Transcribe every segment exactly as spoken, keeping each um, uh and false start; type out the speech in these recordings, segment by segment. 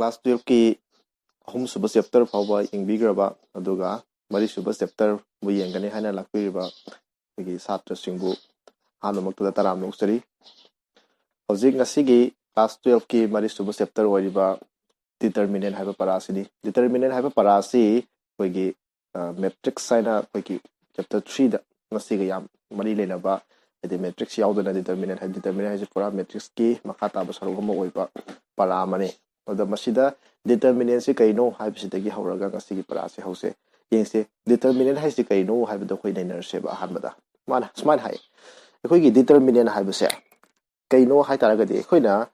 class twelve ꯀꯤ ꯑꯍꯨꯝꯁꯨꯕ chapter ꯐꯥꯎꯕ ꯌꯦꯡꯕꯤꯈ꯭ꯔꯕ, ꯑꯗꯨꯒ ꯃꯔꯤꯁꯨꯕ chapter ꯕꯨ ꯌꯦꯡꯒꯅꯤ ꯍꯥꯏꯅ ꯂꯥꯛꯄꯤꯔꯤꯕ ꯑꯩꯈꯣꯏꯒꯤ ꯁꯥꯇ꯭ꯔꯁꯤꯡꯕꯨ ꯑꯍꯥꯟꯕꯃꯛꯇꯗ ꯇꯔꯥꯝꯅ ꯑꯣꯛꯆꯔꯤ꯫ ꯍꯧꯖꯤꯛ ꯉꯁꯤꯒꯤ class twelve ꯀꯤ ꯃꯔꯤꯁꯨꯕ chapter ꯑꯣꯏꯔꯤꯕ determinant ꯍꯥꯏꯕ ꯄꯔꯥ ꯑꯁꯤꯅꯤ꯫ Determinant ꯍꯥꯏꯕ ꯄꯔꯥ ꯑꯁꯤ ꯑꯩꯈꯣꯏꯒꯤ matrix ꯍꯥꯏꯅ ꯑꯩꯈꯣꯏꯒꯤ chapter three ꯗ ꯉꯁꯤꯒ ꯌꯥꯝ ꯃꯔꯤ ꯂꯩꯅꯕ, ꯍꯥꯏꯗꯤ matrix ꯌꯥꯎꯗꯅ determinant ꯍꯥꯏ, determinant ꯍꯥꯏꯁꯦ ꯄꯨꯔꯥ matrix ꯀꯤ ꯃꯈꯥ ꯇꯥꯕ ꯁꯔꯨꯛ ꯑꯃ ꯑꯣꯏꯕ ꯄꯔꯥ ꯑꯃꯅꯤ꯫ ꯑꯗꯣ ꯃꯁꯤꯗ determinant ꯁꯤ ꯀꯩꯅꯣ ꯍꯥꯏꯕꯁꯤꯗꯒꯤ ꯍꯧꯔꯒ ꯉꯁꯤꯒꯤ ꯄꯔꯥꯁꯦ ꯍꯧꯁꯦ꯫ ꯌꯦꯡꯁꯦ, determinant ꯍꯥꯏꯁꯤ ꯀꯩꯅꯣ ꯍꯥꯏꯕꯗꯣ ꯑꯩꯈꯣꯏ ꯅꯩꯅꯔꯁꯦꯕ꯫ ꯑꯍꯥꯟꯕꯗ ꯃꯥꯅ ꯁꯨꯃꯥꯏꯅ ꯍꯥꯏ, ꯑꯩꯈꯣꯏꯒꯤ determinant ꯍꯥꯏꯕꯁꯦ ꯀꯩꯅꯣ ꯍꯥꯏ ꯇꯥꯔꯒꯗꯤ ꯑꯩꯈꯣꯏꯅ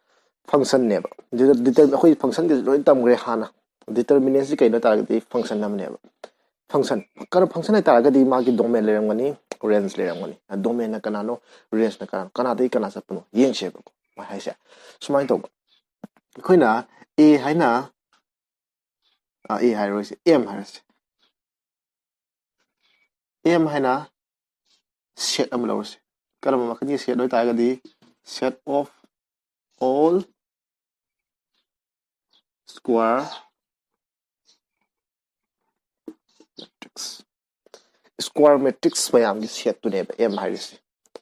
function ꯅꯦꯕ꯫ Deter- deter- ꯑꯩꯈꯣꯏ function ꯒꯤꯁꯨ ꯂꯣꯏ ꯇꯝꯈ꯭ꯔꯦ ꯍꯥꯟꯅ꯫ Determinant ꯁꯤ ꯀꯩꯅꯣ ꯍꯥꯏ ꯇꯥꯔꯒꯗꯤ function ꯑꯃꯅꯦꯕ꯫ Function, ꯀꯔ function ꯍꯥꯏ ꯇꯥꯔꯒꯗꯤ ꯃꯥꯒꯤ domain ꯂꯩꯔꯝꯒꯅꯤ, range ꯂꯩꯔꯝꯒꯅꯤ꯫ Domain ꯅ ꯀꯅꯥꯅꯣ, range ꯅ ꯀꯅꯥꯅꯣ, ꯀꯅꯥꯗꯒꯤ ꯀꯅꯥ ꯆꯠꯄꯅꯣ ꯌꯦꯡꯁꯦꯕꯀꯣ꯫ ꯃꯥ ꯍꯥꯏꯁꯦ ꯁꯨꯃꯥꯏꯅ ꯇꯧꯕ, ꯑꯩꯈꯣꯏꯅ A ꯍꯥꯏꯅ, ꯑ, A ꯍꯥꯏꯔꯣꯏꯁꯦ, M ꯍꯥꯏꯔꯁꯦ꯫ M ꯍꯥꯏꯅ set ꯑꯃ ꯂꯧꯔꯁꯦ꯫ ꯀꯔꯝꯕ ꯃꯈꯜꯒꯤ set ꯑꯣꯏ ꯇꯥꯔꯒꯗꯤ, set of all square matrix, square matrix ꯃꯌꯥꯝꯒꯤ set ꯇꯨꯅꯦꯕ M ꯍꯥꯏꯔꯤꯁꯦ꯫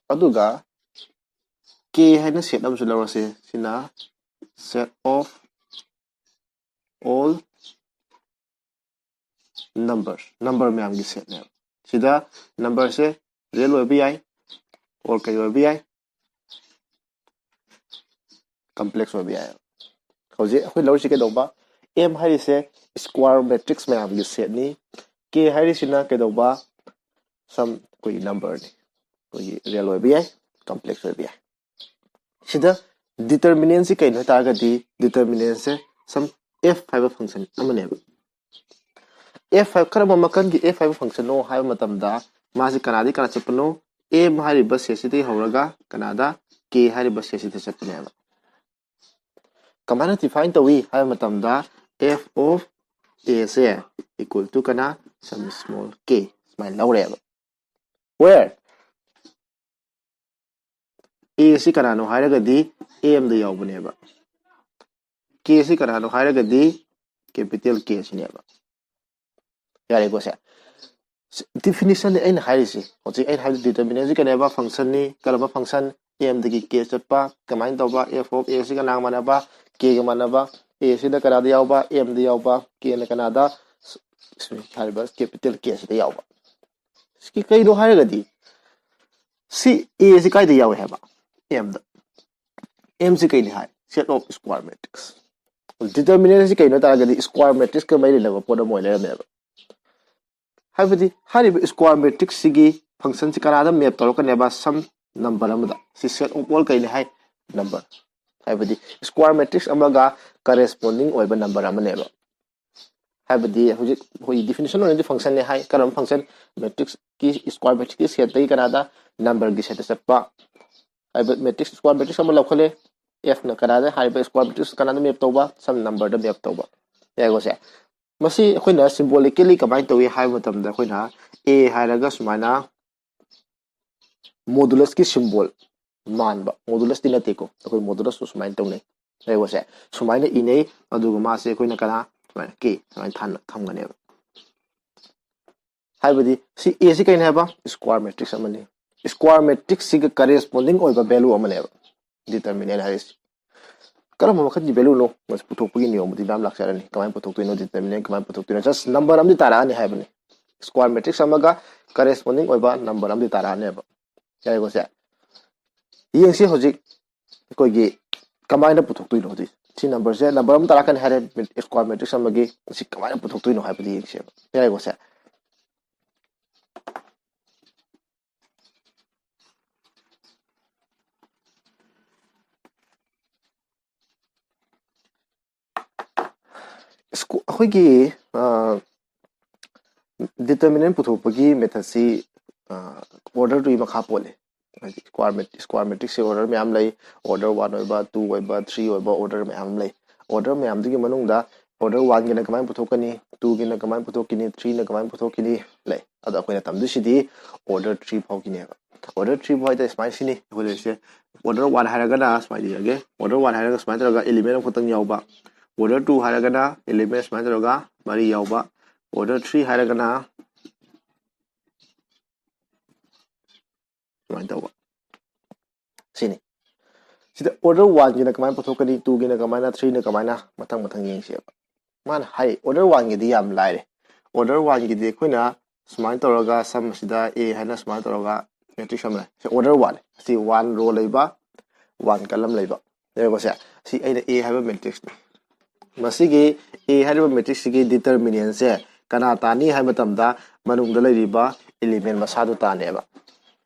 ꯑꯗꯨꯒ K ꯍꯥꯏꯅ set ꯑꯃꯁꯨ ꯂꯧꯔꯁꯦ꯫ ꯁꯤꯅ set of all number, number ꯃꯌꯥꯝꯒꯤ set ꯅꯦꯕ꯫ ꯁꯤꯗ number ꯁꯦ real ꯑꯣꯏꯕ ꯌꯥꯏ, or ꯀꯩ ꯑꯣꯏꯕ ꯌꯥꯏ, complex ꯑꯣꯏꯕ ꯌꯥꯏ꯫ ꯍꯧꯖꯤꯛ ꯑꯩꯈꯣꯏ ꯂꯧꯔꯤꯁꯤ ꯀꯩꯗꯧꯕ? M ꯍꯥꯏꯔꯤꯁꯦ square matrix ꯃꯌꯥꯝꯒꯤ set ꯅꯤ꯫ K ꯍꯥꯏꯔꯤꯁꯤꯅ ꯀꯩꯗꯧꯕ? Some ꯑꯩꯈꯣꯏꯒꯤ number ꯅꯤ꯫ ꯑꯩꯈꯣꯏꯒꯤ real ꯑꯣꯏꯕ ꯌꯥꯏ, complex ꯑꯣꯏꯕ ꯌꯥꯏ꯫ ꯁꯤꯗ determinant ꯁꯤ ꯀꯩꯅꯣ ꯍꯥꯏ ꯇꯥꯔꯒꯗꯤ, determinant ꯁꯦ some F ꯍꯥꯏꯕ function ꯑꯃꯅꯦꯕ꯫ F ꯍꯥꯏꯕ, ꯀꯔꯝꯕ ꯃꯈꯜꯒꯤ F ꯍꯥꯏꯕ function ꯅꯣ ꯍꯥꯏꯕ ꯃꯇꯝꯗ, ꯃꯥꯁꯤ ꯀꯅꯥꯗꯒꯤ ꯀꯅꯥ ꯆꯠꯄꯅꯣ? M ꯍꯥꯏꯔꯤꯕ set ꯁꯤꯗꯒꯤ ꯍꯧꯔꯒ ꯀꯅꯥꯗ? K ꯍꯥꯏꯔꯤꯕ set ꯁꯤꯗ ꯆꯠꯄꯅꯦꯕ꯫ ꯀꯃꯥꯏꯅ define ꯇꯧꯏ ꯍꯥꯏꯕ ꯃꯇꯝꯗ, F of A say equal to ꯀꯅꯥ? Some small k ꯁꯨꯃꯥꯏꯅ ꯂꯧꯔꯦꯕ꯫ Where A ꯁꯤ ꯀꯅꯥꯅꯣ ꯍꯥꯏꯔꯒꯗꯤ M ꯗ ꯌꯥꯎꯕꯅꯦꯕ꯫ K ꯁꯤ ꯀꯅꯥꯅꯣ ꯍꯥꯏꯔꯒꯗꯤ capital K ꯁꯤꯅꯦꯕ꯫ ꯌꯥꯔꯦꯀꯣ ꯁꯦ? Definition ꯅꯤ ꯑꯩꯅ ꯍꯥꯏꯔꯤꯁꯤ꯫ ꯍꯧꯖꯤꯛ ꯑꯩꯅ ꯍꯥꯏꯕꯗꯤ determinant ꯁꯤ ꯀꯩꯅꯦꯕ? Function ꯅꯤ꯫ ꯀꯔꯝꯕ function? M ꯗꯒꯤ K ꯆꯠꯄ꯫ ꯀꯃꯥꯏꯅ ꯇꯧꯕ? F of A ꯁꯤꯒ ꯀꯅꯥꯒ ꯃꯥꯟꯅꯕ? K ꯒ ꯃꯥꯟꯅꯕ꯫ A ꯁꯤꯅ ꯀꯅꯥꯗ ꯌꯥꯎꯕ? M ꯗ ꯌꯥꯎꯕ꯫ K ꯅ ꯀꯅꯥꯗ? ꯍꯥꯏꯔꯤꯕ capital K ꯁꯤꯗ ꯌꯥꯎꯕ꯫ ꯁꯤ ꯀꯩꯅꯣ ꯍꯥꯏꯔꯒꯗꯤ, ꯁꯤ A ꯁꯤ ꯀꯥꯏꯗ ꯌꯥꯎꯏ ꯍꯥꯏꯕ? M ꯗ꯫ M ꯁꯤ ꯀꯩꯅꯤ ꯍꯥꯏ? Set of square matrix꯫ Determinant ꯁꯤ ꯀꯩꯅꯣ ꯇꯥꯔꯒꯗꯤ, square matrix ꯀ ꯃꯔꯤ ꯂꯩꯅꯕ ꯄꯣꯠ ꯑꯃ ꯑꯣꯏ ꯂꯩꯔꯝꯃꯦꯕ꯫ ꯍꯥꯏꯕꯗꯤ ꯍꯥꯏꯔꯤꯕ square matrix ꯁꯤꯒꯤ function ꯁꯤ ꯀꯅꯥꯗ map ꯇꯧꯔꯛꯀꯅꯦꯕ? Some number ꯑꯃꯗ꯫ ꯁꯤ set of all ꯀꯩꯅꯤ ꯍꯥꯏ? Number꯫ ꯍꯥꯏꯕꯗꯤ square matrix ꯑꯃꯒ corresponding ꯑꯣꯏꯕ number ꯑꯃꯅꯦꯕ꯫ ꯍꯥꯏꯕꯗꯤ ꯍꯧꯖꯤꯛ ꯑꯩꯈꯣꯏꯒꯤ definition ꯑꯣꯏꯅꯗꯤ function ꯅꯤ ꯍꯥꯏ꯫ ꯀꯔꯝꯕ function? Matrix ꯀꯤ, square matrix ꯀꯤ set ꯇꯒꯤ ꯀꯅꯥꯗ? Number ꯒꯤ set ꯇ ꯆꯠꯄ꯫ ꯍꯥꯏꯕ matrix, square matrix ꯑꯃ ꯂꯧꯈꯠꯂꯦ꯫ F ꯅ ꯀꯅꯥꯗ? ꯍꯥꯏꯔꯤꯕ square matrix ꯀꯅꯥꯗ map ꯇꯧꯕ? Some number ꯗ map ꯇꯧꯕ꯫ ꯌꯥꯏꯀꯣ ꯁꯦ? ꯃꯁꯤ ꯑꯩꯈꯣꯏꯅ symbolically ꯀꯃꯥꯏꯅ ꯇꯧꯏ ꯍꯥꯏꯕ ꯃꯇꯝꯗ, ꯑꯩꯈꯣꯏꯅ A ꯍꯥꯏꯔꯒ ꯁꯨꯃꯥꯏꯅ modulus ꯀꯤ symbol ꯃꯥꯟꯕ, modulus ꯇꯤ ꯅꯠꯇꯦꯀꯣ, ꯑꯩꯈꯣꯏ modulus ꯇꯨ ꯁꯨꯃꯥꯏꯅ ꯇꯧꯅꯩ꯫ ꯌꯥꯏꯀꯣ ꯁꯦ? ꯁꯨꯃꯥꯏꯅ ꯏꯅꯩ꯫ ꯑꯗꯨꯒ ꯃꯥꯁꯦ ꯑꯩꯈꯣꯏꯅ ꯀꯅꯥ? ꯁꯨꯃꯥꯏꯅ K ꯁꯨꯃꯥꯏꯅ ꯊꯥꯅ ꯊꯝꯒꯅꯦꯕ꯫ ꯍꯥꯏꯕꯗꯤ ꯁꯤ A ꯁꯤ ꯀꯩꯅꯣ ꯍꯥꯏꯕ? Square matrix ꯑꯃꯅꯤ꯫ Square matrix ꯁꯤꯒ corresponding ꯑꯣꯏꯕ value ꯑꯃꯅꯦꯕ determinant ꯍꯥꯏꯔꯤꯁꯤ꯫ ꯀꯔꯝꯕ ꯃꯈꯜꯒꯤ value ꯅꯣ? ꯃꯁꯤ ꯄꯨꯊꯣꯛꯄꯒꯤ ꯅꯤꯌꯣꯝꯕꯨꯗꯤ ꯃꯌꯥꯝ ꯂꯥꯛꯆꯔꯅꯤ꯫ ꯀꯃꯥꯏꯅ ꯄꯨꯊꯣꯛꯇꯣꯏꯅꯣ? Determinant ꯀꯃꯥꯏꯅ ꯄꯨꯊꯣꯛꯇꯣꯏꯅꯣ? Just number ꯑꯃꯗꯤ ꯇꯥꯔꯛꯑꯅꯤ ꯍꯥꯏꯕꯅꯤ꯫ Square matrix ꯑꯃꯒ corresponding ꯑꯣꯏꯕ number ꯑꯃꯗꯤ ꯇꯥꯔꯛꯑꯅꯦꯕ꯫ ꯌꯥꯏꯀꯣ ꯁꯦ? ꯌꯦꯡꯁꯤ ꯍꯧꯖꯤꯛ ꯑꯩꯈꯣꯏꯒꯤ ꯀꯃꯥꯏꯅ ꯄꯨꯊꯣꯛꯇꯣꯏꯅꯣ? ꯍꯧꯖꯤꯛ ꯁꯤ number ꯁꯦ number ꯑꯃ ꯇꯥꯔꯛꯀꯅꯤ ꯍꯥꯏꯔꯦ, square matrix ꯑꯃꯒꯤ꯫ ꯁꯤ ꯀꯃꯥꯏꯅ ꯄꯨꯊꯣꯛꯇꯣꯏꯅꯣ ꯍꯥꯏꯕꯗꯤ ꯌꯦꯡꯁꯦꯕ꯫ ꯌꯥꯏꯀꯣ ꯁꯦ? Squ-, ꯑꯩꯈꯣꯏꯒꯤ, ꯑ, determinant ꯄꯨꯊꯣꯛꯄꯒꯤ method ꯁꯤ, ꯑ, order ꯗꯨꯒꯤ ꯃꯈꯥ ꯄꯣꯜꯂꯦ꯫ ꯍꯥꯏꯗꯤ square mat-, square matrix ꯁꯦ order ꯃꯌꯥꯝ ꯂꯩ꯫ Order one ꯑꯣꯏꯕ, two ꯑꯣꯏꯕ, three ꯑꯣꯏꯕ order ꯃꯌꯥꯝ ꯑꯃ ꯂꯩ꯫ Order ꯃꯌꯥꯝꯗꯨꯒꯤ ꯃꯅꯨꯡꯗ Order one ꯒꯤꯅ ꯀꯃꯥꯏꯅ ꯄꯨꯊꯣꯛꯀꯅꯤ, two ꯒꯤꯅ ꯀꯃꯥꯏꯅ ꯄꯨꯊꯣꯛꯀꯅꯤ, three ꯅ ꯀꯃꯥꯏꯅ ꯄꯨꯊꯣꯛꯀꯅꯤ ꯂꯩ꯫ ꯑꯗꯣ ꯑꯩꯈꯣꯏꯅ ꯇꯝꯗꯣꯏꯁꯤꯗꯤ order three ꯐꯥꯎꯒꯤꯅꯦꯕ꯫ Order three ꯐꯥꯎ ꯍꯥꯏꯇꯥꯔꯦ ꯁꯨꯃꯥꯏꯅ ꯁꯤꯅꯤ ꯑꯩꯈꯣꯏ ꯂꯩꯔꯤꯁꯦ꯫ Order one ꯍꯥꯏꯔꯒꯅ ꯁꯨꯃꯥꯏꯅ ꯏꯔꯒꯦ꯫ Order one ꯍꯥꯏꯔꯒ ꯁꯨꯃꯥꯏꯅ ꯇꯧꯔꯒ element ꯑꯃꯈꯛꯇꯪ ꯌꯥꯎꯕ꯫ Order two ꯍꯥꯏꯔꯒꯅ element ꯁꯨꯃꯥꯏꯅ ꯇꯧꯔꯒ ꯃꯔꯤ ꯌꯥꯎꯕ꯫ Order three ꯍꯥꯏꯔꯒꯅ ꯁꯨꯃꯥꯏꯅ ꯇꯧꯕ꯫ ꯁꯤꯅꯤ꯫ ꯁꯤꯗ order one ꯒꯤꯅ ꯀꯃꯥꯏꯅ ꯄꯨꯊꯣꯛꯀꯅꯤ, two ꯒꯤꯅ ꯀꯃꯥꯏꯅ, three ꯅ ꯀꯃꯥꯏꯅ, ꯃꯊꯪ ꯃꯊꯪ ꯌꯦꯡꯁꯦꯕ꯫ ꯃꯥꯅ ꯍꯥꯏ order one ꯒꯤꯗꯤ ꯌꯥꯝ ꯂꯥꯏꯔꯦ꯫ Order one ꯒꯤꯗꯤ ꯑꯩꯈꯣꯏꯅ ꯁꯨꯃꯥꯏꯅ ꯇꯧꯔꯒ sum ꯑꯁꯤꯗ A ꯍꯥꯏꯅ ꯁꯨꯃꯥꯏꯅ ꯇꯧꯔꯒ matrix ꯑꯃ ꯂꯩ꯫ ꯁꯤ order one꯫ ꯑꯁꯤ one row ꯂꯩꯕ, one column ꯂꯩꯕ꯫ ꯂꯩꯔꯦꯀꯣ ꯁꯦ? ꯁꯤ ꯑꯩꯅ A ꯍꯥꯏꯕ matrix ꯅꯤ꯫ ꯃꯁꯤꯒꯤ A ꯍꯥꯏꯔꯤꯕ matrix ꯁꯤꯒꯤ determinant ꯁꯦ ꯀꯅꯥ ꯇꯥꯅꯤ ꯍꯥꯏꯕ ꯃꯇꯝꯗ ꯃꯅꯨꯡꯗ ꯂꯩꯔꯤꯕ element ꯃꯁꯥꯗꯣ ꯇꯥꯅꯦꯕ꯫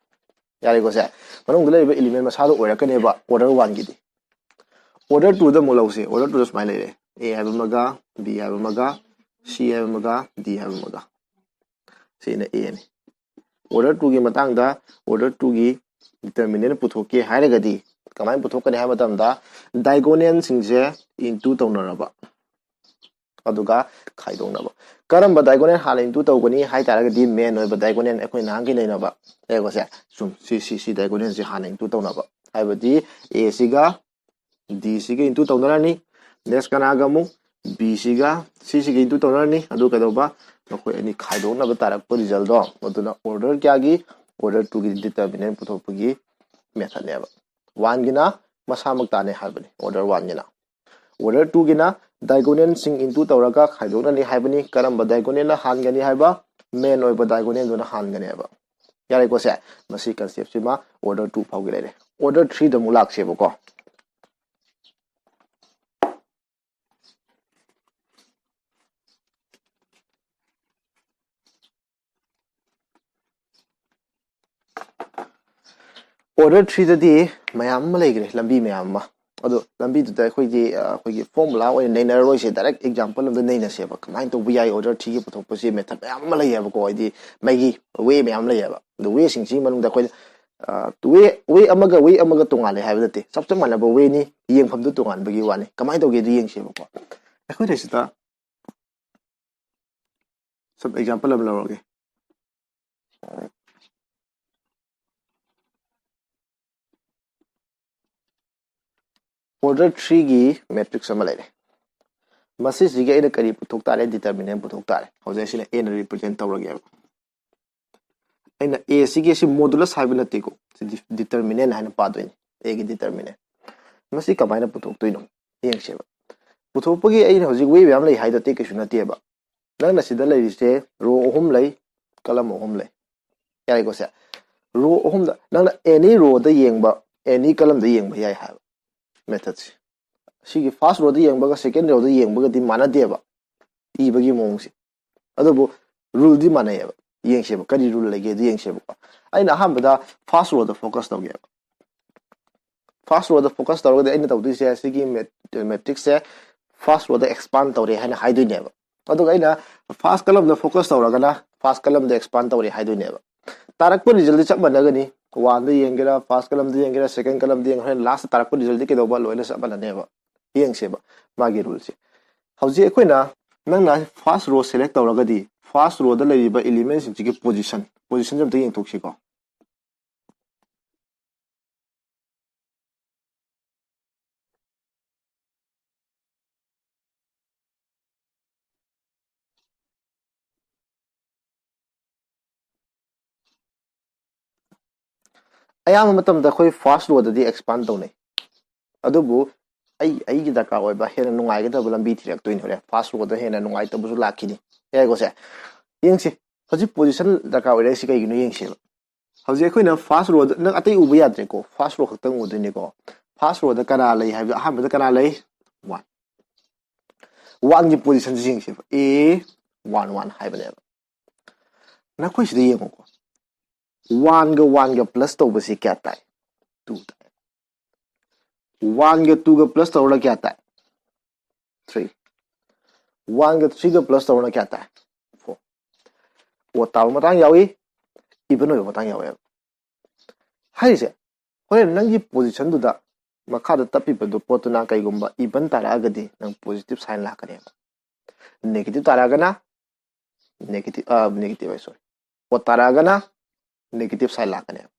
ꯌꯥꯔꯦꯀꯣ ꯁꯦ? ꯃꯅꯨꯡꯗ ꯂꯩꯔꯤꯕ element ꯃꯁꯥꯗꯣ ꯑꯣꯏꯔꯛꯀꯅꯦꯕ order one ꯒꯤꯗꯤ꯫ Order two ꯗ ꯑꯃꯨꯛ ꯂꯧꯁꯦ꯫ Order two ꯗ ꯁꯨꯃꯥꯏꯅ ꯂꯩꯔꯦ꯫ A ꯍꯥꯏꯕ ꯑꯃꯒ, B ꯍꯥꯏꯕ ꯑꯃꯒ, C ꯍꯥꯏꯕ ꯑꯃꯒ, D ꯍꯥꯏꯕ ꯑꯃꯒ꯫ ꯁꯤꯅ A ꯅꯤ꯫ Order two ꯒꯤ ꯃꯇꯥꯡꯗ order two ꯒꯤ determinant ꯄꯨꯊꯣꯛꯀꯦ ꯍꯥꯏꯔꯒꯗꯤ ꯀꯃꯥꯏꯅ ꯄꯨꯊꯣꯛꯀꯅꯤ ꯍꯥꯏꯕ ꯃꯇꯝꯗ diagonal ꯁꯤꯡꯁꯦ into ꯇꯧꯅꯔꯕ, ꯑꯗꯨꯒ ꯈꯥꯏꯗꯣꯛꯅꯕ꯫ ꯀꯔꯝꯕ diagonal ꯍꯥꯟꯅ into ꯇꯧꯒꯅꯤ ꯍꯥꯏ ꯇꯥꯔꯒꯗꯤ main ꯑꯣꯏꯕ diagonal ꯑꯩꯈꯣꯏ ꯅꯍꯥꯟꯒꯤ ꯅꯩꯅꯕ ꯂꯩꯔꯦꯀꯣ ꯁꯦ? ꯁꯨꯝ ꯁꯤ, ꯁꯤ, ꯁꯤ diagonal ꯁꯤ ꯍꯥꯟꯅ into ꯇꯧꯅꯕ꯫ ꯍꯥꯏꯕꯗꯤ A ꯁꯤꯒ D ꯁꯤꯒ into ꯇꯧꯅꯔꯅꯤ꯫ Next ꯀꯅꯥꯒ ꯑꯃꯨꯛ? B ꯁꯤꯒ C ꯁꯤꯒ into ꯇꯧꯅꯔꯅꯤ꯫ ꯑꯗꯨ ꯀꯩꯗꯧꯕ? ꯃꯈꯣꯏ ꯑꯅꯤ ꯈꯥꯏꯗꯣꯛꯅꯕ ꯇꯥꯔꯛꯄ result ꯗꯣ꯫ ꯑꯗꯨꯅ order ꯀꯌꯥꯒꯤ? Order two ꯒꯤ determinant ꯄꯨꯊꯣꯛꯄꯒꯤ method ꯅꯦꯕ꯫ One ꯒꯤꯅ ꯃꯁꯥꯃꯛ ꯇꯥꯅꯤ ꯍꯥꯏꯕꯅꯤ, order one ꯒꯤꯅ꯫ Order two ꯒꯤꯅ diagonal ꯁꯤꯡ into ꯇꯧꯔꯒ ꯈꯥꯏꯗꯣꯛꯅꯅꯤ ꯍꯥꯏꯕꯅꯤ꯫ ꯀꯔꯝꯕ diagonal ꯅ ꯍꯥꯟꯒꯅꯤ ꯍꯥꯏꯕ? Main ꯑꯣꯏꯕ diagonal ꯗꯨꯅ ꯍꯥꯟꯒꯅꯦꯕ꯫ ꯌꯥꯔꯦꯀꯣ ꯁꯦ? ꯃꯁꯤ concept ꯁꯤꯃ order two ꯐꯥꯎꯒꯤ ꯂꯩꯔꯦ꯫ Order three ꯗ ꯑꯃꯨꯛ ꯂꯥꯛꯁꯦꯕꯀꯣ꯫ Order three ꯗꯗꯤ ꯃꯌꯥꯝ ꯑꯃ ꯂꯩꯈ꯭ꯔꯦ, ꯂꯝꯕꯤ ꯃꯌꯥꯝ ꯑꯃ꯫ ꯑꯗꯣ ꯂꯝꯕꯤꯗꯨꯗ ꯑꯩꯈꯣꯏꯒꯤ, ꯑ, ꯑꯩꯈꯣꯏꯒꯤ formula ꯑꯣꯏꯅ ꯅꯩꯅꯔꯔꯣꯏꯁꯦ, direct example ꯑꯃꯗ ꯅꯩꯅꯁꯦꯕ꯫ ꯀꯃꯥꯏꯅ ꯇꯧꯕ ꯌꯥꯏ order three ꯒꯤ ꯄꯨꯊꯣꯛꯄꯁꯦ? Method ꯃꯌꯥꯝ ꯑꯃ ꯂꯩꯌꯦꯕꯀꯣ, ꯍꯥꯏꯗꯤ ꯃꯩꯒꯤ way ꯃꯌꯥꯝ ꯂꯩꯌꯦꯕ꯫ ꯑꯗꯣ way ꯁꯤꯡꯁꯤꯒꯤ ꯃꯅꯨꯡꯗ ꯑꯩꯈꯣꯏꯅ, ꯑ, way, way ꯑꯃꯒ way ꯑꯃꯒ ꯇꯣꯉꯥꯜꯂꯦ ꯍꯥꯏꯕ ꯅꯠꯇꯦ, ꯆꯞ ꯆꯞ ꯃꯥꯟꯅꯕ way ꯅꯤ, ꯌꯦꯡꯐꯝꯗꯨ ꯇꯣꯉꯥꯟꯕꯒꯤ ꯋꯥꯅꯤ꯫ ꯀꯃꯥꯏꯅ ꯇꯧꯒꯦ ꯑꯗꯨ ꯌꯦꯡꯁꯦꯕꯀꯣ꯫ ꯑꯩꯈꯣꯏꯅ ꯁꯤꯗ ꯁꯝ ꯑꯦꯛꯖꯥꯝꯄꯜ ꯑꯃ ꯂꯧꯔꯒꯦ꯫ Order threeꯒꯤ matrix ꯑꯃ ꯂꯩꯔꯦ꯫ ꯃꯁꯤꯁꯤꯒꯤ ꯑꯩꯅ ꯀꯔꯤ ꯄꯨꯊꯣꯛ ꯇꯥꯔꯦ? Determinant ꯄꯨꯊꯣꯛ ꯇꯥꯔꯦ꯫ ꯍꯧꯖꯤꯛ ꯑꯁꯤꯅ ꯑꯦꯅ represent ꯇꯧꯔꯒꯦꯕ꯫ ꯑꯩꯅ ꯑꯦ ꯁꯤꯒꯤ ꯁꯤ modulus ꯍꯥꯏꯕ ꯅꯠꯇꯦꯀꯣ, ꯁꯤ determinant ꯍꯥꯏꯅ ꯄꯥꯗꯣꯏꯅꯤ, ꯑꯦꯒꯤ determinant꯫ ꯃꯁꯤ ꯀꯃꯥꯏꯅ ꯄꯨꯊꯣꯛꯇꯣꯏꯅꯣ ꯌꯦꯡꯁꯦꯕ꯫ ꯄꯨꯊꯣꯛꯄꯒꯤ ꯑꯩꯅ ꯍꯧꯖꯤꯛ way ꯃꯌꯥꯝ ꯂꯩ ꯍꯥꯏꯗꯣ ꯑꯇꯩ ꯀꯩꯁꯨ ꯅꯠꯇꯦꯕ꯫ ꯅꯪꯅ ꯁꯤꯗ ꯂꯩꯔꯤꯁꯦ row ꯑꯍꯨꯝ ꯂꯩ, column ꯑꯍꯨꯝ ꯂꯩ, ꯌꯥꯔꯦꯀꯣ ꯁꯦ? Row ꯑꯍꯨꯝꯗ ꯅꯪꯅ any rowꯗ ꯌꯦꯡꯕ, any columnꯗ ꯌꯦꯡꯕ ꯌꯥꯏ ꯍꯥꯏꯕ methodꯁꯦ꯫ ꯁꯤꯒꯤ first rowꯗ ꯌꯦꯡꯕꯒ second rowꯗ ꯌꯦꯡꯕꯒꯗꯤ ꯃꯥꯟꯅꯗꯦꯕ ꯏꯕꯒꯤ ꯃꯑꯣꯡꯁꯦ, ꯑꯗꯨꯕꯨ ruleꯗꯤ ꯃꯥꯟꯅꯩꯌꯦꯕ꯫ ꯌꯦꯡꯁꯦꯕ, ꯀꯔꯤ rule ꯂꯩꯒꯦꯗꯣ ꯌꯦꯡꯁꯦꯕꯀꯣ꯫ ꯑꯩꯅ ꯑꯍꯥꯟꯕꯗ first rowꯗ focus ꯇꯧꯒꯦꯕ꯫ First rowꯗ focus ꯇꯧꯔꯒꯗꯤ ꯑꯩꯅ ꯇꯧꯗꯣꯏꯁꯦ ꯁꯤꯒꯤ matrixꯁꯦ first rowꯗ expand ꯇꯧꯔꯦ ꯍꯥꯏꯅ ꯍꯥꯏꯗꯣꯏꯅꯦꯕ꯫ ꯑꯗꯨꯒ ꯑꯩꯅ first columnꯗ focus ꯇꯧꯔꯒꯅ first columnꯗ expand ꯇꯧꯔꯦ ꯍꯥꯏꯗꯣꯏꯅꯦꯕ꯫ ꯇꯥꯔꯛꯄ resultꯗꯤ ꯆꯞ ꯃꯥꯟꯅꯒꯅꯤ꯫ Oneꯗ ꯌꯦꯡꯒꯦꯔꯥ, first columnꯗ ꯌꯦꯡꯒꯦꯔꯥ, second columnꯗ ꯌꯦꯡꯒꯦꯔꯥ, ꯍꯣꯔꯦꯟ lastꯇ ꯇꯥꯔꯛꯄ resultꯗꯤ ꯀꯩꯗꯧꯕ? ꯂꯣꯏꯅ ꯆꯞ ꯃꯥꯟꯅꯅꯦꯕ꯫ ꯌꯦꯡꯁꯦꯕ ꯃꯥꯒꯤ ruleꯁꯦ꯫ ꯍꯧꯖꯤꯛ ꯑꯩꯈꯣꯏꯅ, ꯅꯪꯅ first row select ꯇꯧꯔꯒꯗꯤ first rowꯗ ꯂꯩꯔꯤꯕ elementꯁꯤꯡꯁꯤꯒꯤ position, positionꯁꯦ ꯑꯝꯇ ꯌꯦꯡꯊꯣꯛꯁꯤꯀꯣ꯫ ꯑꯌꯥꯝꯕ ꯃꯇꯝꯗ ꯑꯩꯈꯣꯏ first rowꯗꯗꯤ expand ꯇꯧꯅꯩ, ꯑꯗꯨꯕꯨ ꯑꯩ, ꯑꯩꯒꯤ ꯗꯔꯀꯥꯔ ꯑꯣꯏꯕ ꯍꯦꯟꯅ ꯅꯨꯡꯉꯥꯏꯒꯗꯕ ꯂꯝꯕꯤ ꯊꯤꯔꯛꯇꯣꯏꯅꯦ ꯍꯣꯔꯦꯟ꯫ First rowꯗ ꯍꯦꯟꯅ ꯅꯨꯡꯉꯥꯏꯇꯕꯁꯨ ꯂꯥꯛꯈꯤꯅꯤ, ꯌꯥꯏꯀꯣ ꯁꯦ? ꯌꯦꯡꯁꯤ, ꯍꯧꯖꯤꯛ position ꯗꯔꯀꯥꯔ ꯑꯣꯏꯔꯛꯏꯁꯤ ꯀꯩꯒꯤꯅꯣ ꯌꯦꯡꯁꯦꯕ꯫ ꯍꯧꯖꯤꯛ ꯑꯩꯈꯣꯏꯅ first rowꯗ, ꯅꯪ ꯑꯇꯩ ꯎꯕ ꯌꯥꯗ꯭ꯔꯦꯀꯣ, first row ꯈꯛꯇꯪ ꯎꯗꯣꯏꯅꯦꯀꯣ꯫ First rowꯗ ꯀꯅꯥ ꯂꯩ ꯍꯥꯏꯕꯗ, ꯑꯍꯥꯟꯕꯗ ꯀꯅꯥ ꯂꯩ? One꯫ Oneꯒꯤ positionꯁꯤ ꯌꯦꯡꯁꯦꯕ, A one one ꯍꯥꯏꯕꯅꯦꯕ꯫ ꯅꯈꯣꯏ ꯁꯤꯗ ꯌꯦꯡꯉꯨꯀꯣ, oneꯒ oneꯒ plus ꯇꯧꯕꯁꯤ ꯀꯌꯥ ꯇꯥꯏ? Two ꯇꯥꯏ꯫ Oneꯒ twoꯒ plus ꯇꯧꯔꯒ ꯀꯌꯥ ꯇꯥꯏ? Three꯫ Oneꯒ threeꯒ plus ꯇꯧꯔꯒ ꯀꯌꯥ ꯇꯥꯏ? Four꯫ Odd ꯇꯥꯕ ꯃꯇꯥꯡ ꯌꯥꯎꯏ, even ꯑꯣꯏꯕ ꯃꯇꯥꯡ ꯌꯥꯎꯋꯦꯕ꯫ ꯍꯥꯏꯔꯤꯁꯦ, ꯍꯣꯔꯦꯟ ꯅꯪꯒꯤ positionꯗꯨꯗ ꯃꯈꯥꯗ ꯇꯞꯄꯤꯕꯗꯨ ꯄꯣꯠꯇꯨꯅ ꯀꯩꯒꯨꯝꯕ even ꯇꯥꯔꯛꯑꯒꯗꯤ ꯅꯪ positive sign ꯂꯥꯛꯀꯅꯦꯕ꯫ Negative ꯇꯥꯔꯛꯑꯒꯅ negative, negative, sorry, odd ꯇꯥꯔꯛꯑꯒꯅ negative sign ꯂꯥꯛꯀꯅꯦꯕ꯫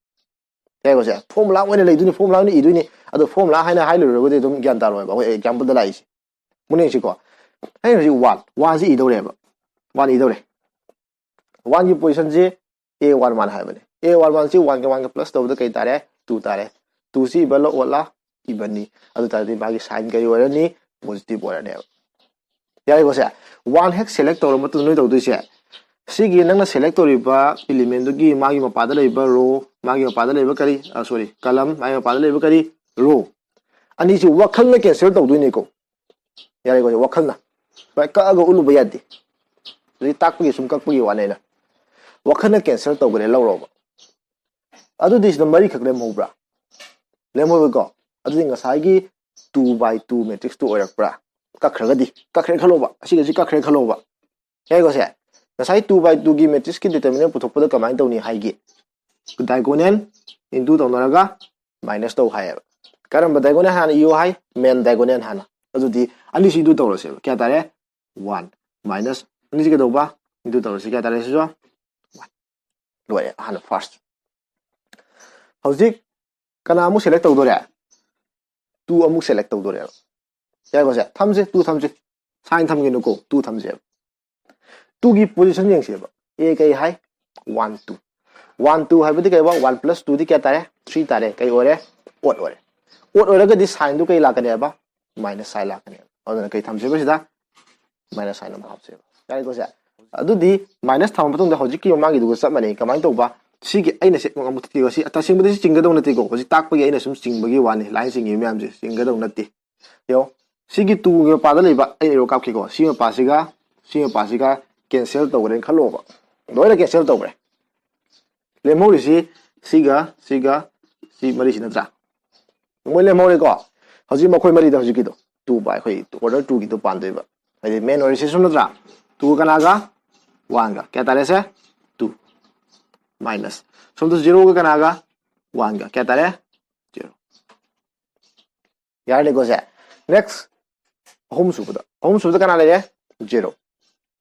ꯌꯥꯏꯀꯣ ꯁꯦ? Formula ꯑꯣꯏꯅ ꯂꯩꯗꯣꯏꯅꯤ, formula ꯑꯣꯏꯅ ꯏꯗꯣꯏꯅꯤ꯫ ꯑꯗꯣ formula ꯍꯥꯏꯅ ꯍꯥꯏꯔꯨꯔꯒꯗꯤ ꯑꯗꯨꯝ ꯒ꯭ꯌꯥꯟ ꯇꯥꯔꯣꯏꯕ꯫ ꯑꯩꯈꯣꯏ exampleꯗ ꯂꯥꯛꯏꯁꯦ꯫ ꯃꯨꯟꯅ ꯌꯦꯡꯁꯤꯀꯣ꯫ ꯑꯩ ꯍꯧꯖꯤꯛ one, oneꯁꯤ ꯏꯗꯧꯔꯦꯕ꯫ One ꯏꯗꯧꯔꯦ꯫ Oneꯒꯤ positionꯁꯤ A one one ꯍꯥꯏꯕꯅꯦ꯫ A one oneꯁꯤ oneꯒ oneꯒ plus ꯇꯧꯕꯗ ꯀꯩ ꯇꯥꯔꯦ? Two ꯇꯥꯔꯦ꯫ Twoꯁꯤ even ꯂꯣ oddꯂ? Evenꯅꯤ꯫ ꯑꯗꯨ ꯇꯥꯔꯗꯤ ꯃꯥꯒꯤ sign ꯀꯔꯤ ꯑꯣꯏꯔꯅꯤ? Positive ꯑꯣꯏꯔꯅꯦꯕ꯫ ꯌꯥꯔꯦꯀꯣ ꯁꯦ? One ꯍꯦꯛ select ꯇꯧꯔ ꯃꯇꯨꯡꯗ ꯅꯣꯏ ꯇꯧꯗꯣꯏꯁꯦ, ꯁꯤꯒꯤ ꯅꯪꯅ select ꯇꯧꯔꯤꯕ elementꯗꯨꯒꯤ ꯃꯥꯒꯤ ꯃꯄꯥꯗ ꯂꯩꯕ row, ꯃꯥꯒꯤ ꯃꯄꯥꯗ ꯂꯩꯕ ꯀꯔꯤ? ꯑ, sorry, column, ꯃꯥꯒꯤ ꯃꯄꯥꯗ ꯂꯩꯕ ꯀꯔꯤ? Row꯫ ꯑꯅꯤꯁꯤ ꯋꯥꯈꯜꯅ cancel ꯇꯧꯗꯣꯏꯅꯤꯀꯣ꯫ ꯌꯥꯔꯦꯀꯣ ꯁꯦ? ꯋꯥꯈꯜꯅ꯫ ꯁꯨꯃꯥꯏꯅ ꯀꯛꯑꯒ ꯎꯠꯂꯨꯕ ꯌꯥꯗꯦ꯫ ꯍꯧꯖꯤꯛ ꯇꯥꯛꯄꯒꯤ ꯁꯨꯝ ꯀꯛꯄꯒꯤ ꯋꯥꯅꯦ ꯑꯩꯅ꯫ ꯋꯥꯈꯜꯅ cancel ꯇꯧꯈ꯭ꯔꯦ, ꯂꯧꯔꯣꯕ꯫ ꯑꯗꯨꯗꯤ ꯁꯤꯗ ꯃꯔꯤꯈꯛ ꯂꯦꯝꯍꯧꯕ꯭ꯔꯥ? ꯂꯦꯝꯍꯧꯋꯤꯀꯣ꯫ ꯑꯗꯨꯗꯤ ꯉꯁꯥꯏꯒꯤ two by two matrixꯇꯨ ꯑꯣꯏꯔꯛꯄ꯭ꯔꯥ? ꯀꯛꯈ꯭ꯔꯒꯗꯤ, ꯀꯛꯈ꯭ꯔꯦ ꯈꯜꯂꯣꯕ, ꯑꯁꯤꯒꯁꯤ ꯀꯛꯈ꯭ꯔꯦ ꯈꯜꯂꯣꯕ꯫ ꯌꯥꯏꯀꯣ ꯁꯦ? ꯉꯁꯥꯏ two by twoꯒꯤ matrixꯀꯤ determinant ꯄꯨꯊꯣꯛꯄꯗ ꯀꯃꯥꯏꯅ ꯇꯧꯅꯤ ꯍꯥꯏꯒꯦ? Diagonal into ꯇꯧꯅꯔꯒ minus ꯇꯧ ꯍꯥꯏꯌꯦꯕ꯫ ꯀꯔꯝꯕ diagonal ꯍꯥꯟꯅ ꯏꯌꯨ ꯍꯥꯏ? Main diagonal ꯍꯥꯟꯅ꯫ ꯑꯗꯨꯗꯤ ꯑꯅꯤꯁꯤ into ꯇꯧꯔꯁꯦꯕ꯫ ꯀꯌꯥ ꯇꯥꯔꯦ? One꯫ Minus ꯑꯅꯤꯁꯤ ꯀꯩꯗꯧꯕ? Into ꯇꯧꯔꯁꯤ꯫ ꯀꯌꯥ ꯇꯥꯔꯦ ꯁꯤꯁꯨ? One꯫ ꯂꯣꯏꯔꯦ, ꯑꯍꯥꯟꯕ first꯫ ꯍꯧꯖꯤꯛ ꯀꯅꯥ ꯑꯃꯨꯛ select ꯇꯧꯗꯣꯔꯦ? Two ꯑꯃꯨꯛ select ꯇꯧꯗꯣꯔꯦꯕ꯫ ꯌꯥꯏꯀꯣ ꯁꯦ? ꯊꯝꯁꯦ, two ꯊꯝꯁꯦ꯫ Sign ꯊꯝꯒꯤꯅꯨꯀꯣ, two ꯊꯝꯁꯦꯕ꯫ Twoꯒꯤ position ꯌꯦꯡꯁꯦꯕ꯫ A ꯀꯩ ꯍꯥꯏ? One, two꯫ One, two ꯍꯥꯏꯕꯗꯤ ꯀꯩꯕ? One plus twoꯗꯤ ꯀꯌꯥ ꯇꯥꯔꯦ? Three ꯇꯥꯔꯦ꯫ ꯀꯩ ꯑꯣꯏꯔꯦ? Odd ꯑꯣꯏꯔꯦ꯫ Odd ꯑꯣꯏꯔꯒꯗꯤ signꯗꯨ ꯀꯩ ꯂꯥꯛꯀꯅꯦꯕ? Minus sign ꯂꯥꯛꯀꯅꯦꯕ꯫ ꯑꯗꯨꯅ ꯀꯩ ꯊꯝꯁꯦꯕ ꯁꯤꯗ? Minus sign ꯑꯃ ꯍꯥꯞꯁꯦꯕ꯫ ꯌꯥꯔꯦꯀꯣ ꯁꯦ? ꯑꯗꯨꯗꯤ minus ꯊꯝꯃ ꯃꯇꯨꯡꯗ ꯍꯧꯖꯤꯛꯀꯤ ꯃꯃꯥꯡꯒꯤꯗꯨꯒ ꯆꯞ ꯃꯥꯟꯅꯩ꯫ ꯀꯃꯥꯏꯅ ꯇꯧꯕ? ꯁꯤꯒꯤ ꯑꯩꯅ ꯁꯤ ꯑꯃꯨꯛ ꯊꯤꯒ ꯁꯤ ꯇꯁꯦꯡꯕꯗꯤ ꯁꯤ ꯆꯤꯡꯒꯗꯧ ꯅꯠꯇꯦꯀꯣ꯫ ꯍꯧꯖꯤꯛ ꯇꯥꯛꯄꯒꯤ ꯑꯩꯅ ꯁꯨꯝ ꯆꯤꯡꯕꯒꯤ ꯋꯥꯅꯤ꯫ Line ꯆꯤꯡꯉꯤꯕ ꯃꯌꯥꯝꯁꯦ ꯆꯤꯡꯒꯗꯧ ꯅꯠꯇꯦ꯫ ꯌꯦꯡꯉꯣ꯫ ꯁꯤꯒꯤ twoꯒꯤ ꯃꯄꯥꯗ ꯂꯩꯕ ꯑꯩ arrow ꯀꯥꯞꯈꯤꯀꯣ꯫ ꯁꯤ ꯃꯄꯥꯁꯤꯒ ꯁꯤ ꯃꯄꯥꯁꯤꯒ cancel ꯇꯧꯈ꯭ꯔꯦꯅ ꯈꯜꯂꯣꯕ꯫ ꯂꯣꯏꯅ cancel ꯇꯧꯈ꯭ꯔꯦ꯫ ꯂꯦꯝꯍꯧꯔꯤꯁꯤ ꯁꯤꯒ ꯁꯤꯒ ꯁꯤ ꯃꯔꯤꯁꯤ ꯅꯠꯇ꯭ꯔꯥ? ꯃꯣꯏ ꯂꯦꯝꯍꯧꯔꯦꯀꯣ꯫ ꯍꯧꯖꯤꯛ ꯃꯈꯣꯏ ꯃꯔꯤꯗ ꯍꯧꯖꯤꯛꯀꯤꯗꯣ two by, ꯑꯩꯈꯣꯏ order twoꯒꯤꯗꯣ ꯄꯥꯟꯗꯣꯏꯕ꯫ ꯍꯥꯏꯗꯤ main ꯑꯣꯏꯔꯤꯁꯤ ꯁꯨꯝ ꯅꯠꯇ꯭ꯔꯥ? Twoꯒ ꯀꯅꯥꯒ? Oneꯒ꯫ ꯀꯌꯥ ꯇꯥꯔꯦ ꯁꯦ? Two꯫ Minus ꯁꯣꯝꯗ zeroꯒ ꯀꯅꯥꯒ? Oneꯒ꯫ ꯀꯌꯥ ꯇꯥꯔꯦ? Zero꯫ ꯌꯥꯔꯅꯤꯀꯣ ꯁꯦ? Next, ꯑꯍꯨꯝ ꯁꯨꯕꯗ ꯑꯍꯨꯝ ꯁꯨꯕꯗ ꯀꯅꯥ ꯂꯩꯔꯦ? Zero.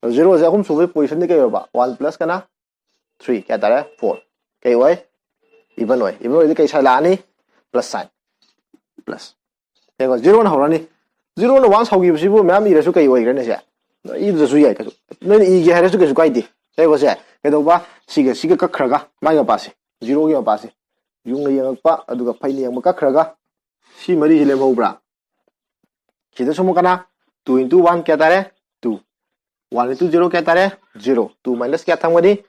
Zero ꯁꯦ ꯑꯍꯨꯝ ꯁꯨꯕꯒꯤ position ꯗꯤ ꯀꯩ ꯑꯣꯏꯕ? One plus ꯀꯅꯥ? Three, ꯀꯌꯥ ꯇꯥꯔꯦ? Four. ꯀꯩ ꯑꯣꯏ? Even ꯑꯣꯏ. Even ꯑꯣꯏꯗꯤ ꯀꯩ sign ꯂꯥꯛꯑꯅꯤ? Plus sign. Plus. ꯌꯦꯡꯉꯣ, zero ꯅ ꯍꯧꯔꯅꯤ. Zero ꯅ one ꯁꯥꯎꯈꯤꯕꯁꯤꯕꯨ ꯃꯌꯥꯝ ꯏꯔꯁꯨ ꯀꯩ ꯑꯣꯏꯈ꯭ꯔꯅꯤ ꯁꯦ? ꯏꯗ꯭ꯔꯁꯨ ꯌꯥꯏ ꯀꯩꯁꯨ. ꯅꯣꯏꯅ ꯏꯒꯦ ꯍꯥꯏꯔꯁꯨ ꯀꯩꯁꯨ ꯀꯥꯏꯗꯦ꯫ ꯌꯦꯡꯉꯣ ꯁꯦ, ꯀꯩꯗꯧꯕ? ꯁꯤꯒ ꯁꯤꯒ ꯀꯛꯈ꯭ꯔꯒ ꯃꯥꯏ ꯃꯄꯥꯁꯦ, zero ꯒꯤ ꯃꯄꯥꯁꯦ, ꯌꯨꯡꯅ ꯌꯦꯡꯉꯛꯄ, ꯑꯗꯨꯒ ꯐꯩꯅ ꯌꯦꯡꯕ ꯀꯛꯈ꯭ꯔꯒ ꯁꯤ ꯃꯔꯤꯁꯤ ꯂꯦꯝꯍꯧꯕ꯭ꯔꯥ? ꯁꯤꯗꯁꯨ ꯑꯃꯨꯛ ꯀꯅꯥ? Two into one ꯀꯌꯥ ꯇꯥꯔꯦ? Two. One into zero ꯀꯌꯥ ꯇꯥꯔꯦ? Zero. Two minus ꯀꯌꯥ ꯊꯝꯒꯅꯤ?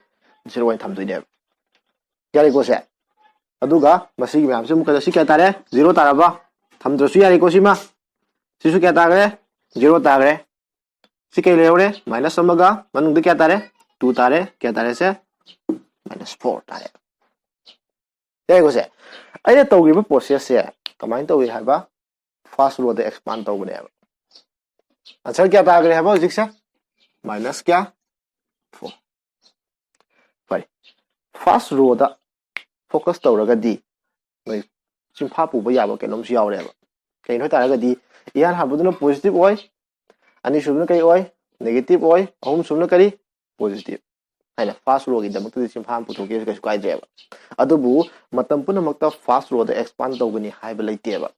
Zero ꯑꯣꯏꯅ ꯊꯝꯗꯣꯏꯅꯦꯕ꯫ ꯌꯥꯔꯦꯀꯣ ꯁꯦ? ꯑꯗꯨꯒ ꯃꯁꯤꯒꯤ ꯃꯌꯥꯝꯁꯤ ꯑꯃꯨꯛꯀ ꯁꯤ ꯀꯌꯥ ꯇꯥꯔꯦ? Zero ꯇꯥꯔꯕ? ꯊꯝꯗ꯭ꯔꯁꯨ ꯌꯥꯔꯦꯀꯣ ꯁꯤꯃ꯫ ꯁꯤꯁꯨ ꯀꯌꯥ ꯇꯥꯈ꯭ꯔꯦ? Zero ꯇꯥꯈ꯭ꯔꯦ꯫ ꯁꯤ ꯀꯩ ꯂꯩꯍꯧꯔꯦ? Minus ꯑꯃꯒ ꯃꯅꯨꯡꯗ ꯀꯌꯥ ꯇꯥꯔꯦ? Two ꯇꯥꯔꯦ꯫ ꯀꯌꯥ ꯇꯥꯔꯦ ꯁꯦ? Minus four ꯇꯥꯔꯦ꯫ ꯌꯥꯔꯦꯀꯣ ꯁꯦ? ꯑꯩꯅ ꯇꯧꯈꯤꯕ process ꯁꯦ ꯀꯃꯥꯏꯅ ꯇꯧꯏ ꯍꯥꯏꯕ? First row ꯗ expand ꯇꯧꯕꯅꯦꯕ꯫ Answer ꯀꯌꯥ ꯇꯥꯈ꯭ꯔꯦ ꯍꯥꯏꯕ ꯍꯧꯖꯤꯛꯁꯦ? Minus ꯀꯌꯥ? Four. ꯐꯔꯦ, first row ꯗ focus ꯇꯧꯔꯒꯗꯤ ꯅꯣꯏ ꯆꯤꯟꯐꯥ ꯄꯨꯕ ꯌꯥꯕ ꯀꯩꯅꯣꯝꯁꯨ ꯌꯥꯎꯔꯦꯕ꯫ ꯀꯩꯅꯣ ꯍꯥꯏ ꯇꯥꯔꯒꯗꯤ, ꯏꯍꯥꯟ ꯍꯥꯟꯕꯗꯨꯅ positive ꯑꯣꯏ, ꯑꯅꯤꯁꯨꯕꯅ ꯀꯩ ꯑꯣꯏ? Negative ꯑꯣꯏ, ꯑꯍꯨꯝꯁꯨꯕꯅ ꯀꯔꯤ? Positive. ꯍꯥꯏꯅ first row ꯒꯤꯗꯃꯛꯇꯗꯤ ꯆꯤꯟꯐꯥ ꯑꯃ ꯄꯨꯊꯣꯛꯀꯦꯁꯨ ꯀꯩꯁꯨ ꯀꯥꯏꯗ꯭ꯔꯦꯕ꯫ ꯑꯗꯨꯕꯨ ꯃꯇꯝ ꯄꯨꯝꯅꯃꯛꯇ first row ꯗ expand ꯇꯧꯒꯅꯤ ꯍꯥꯏꯕ ꯂꯩꯇꯦꯕ꯫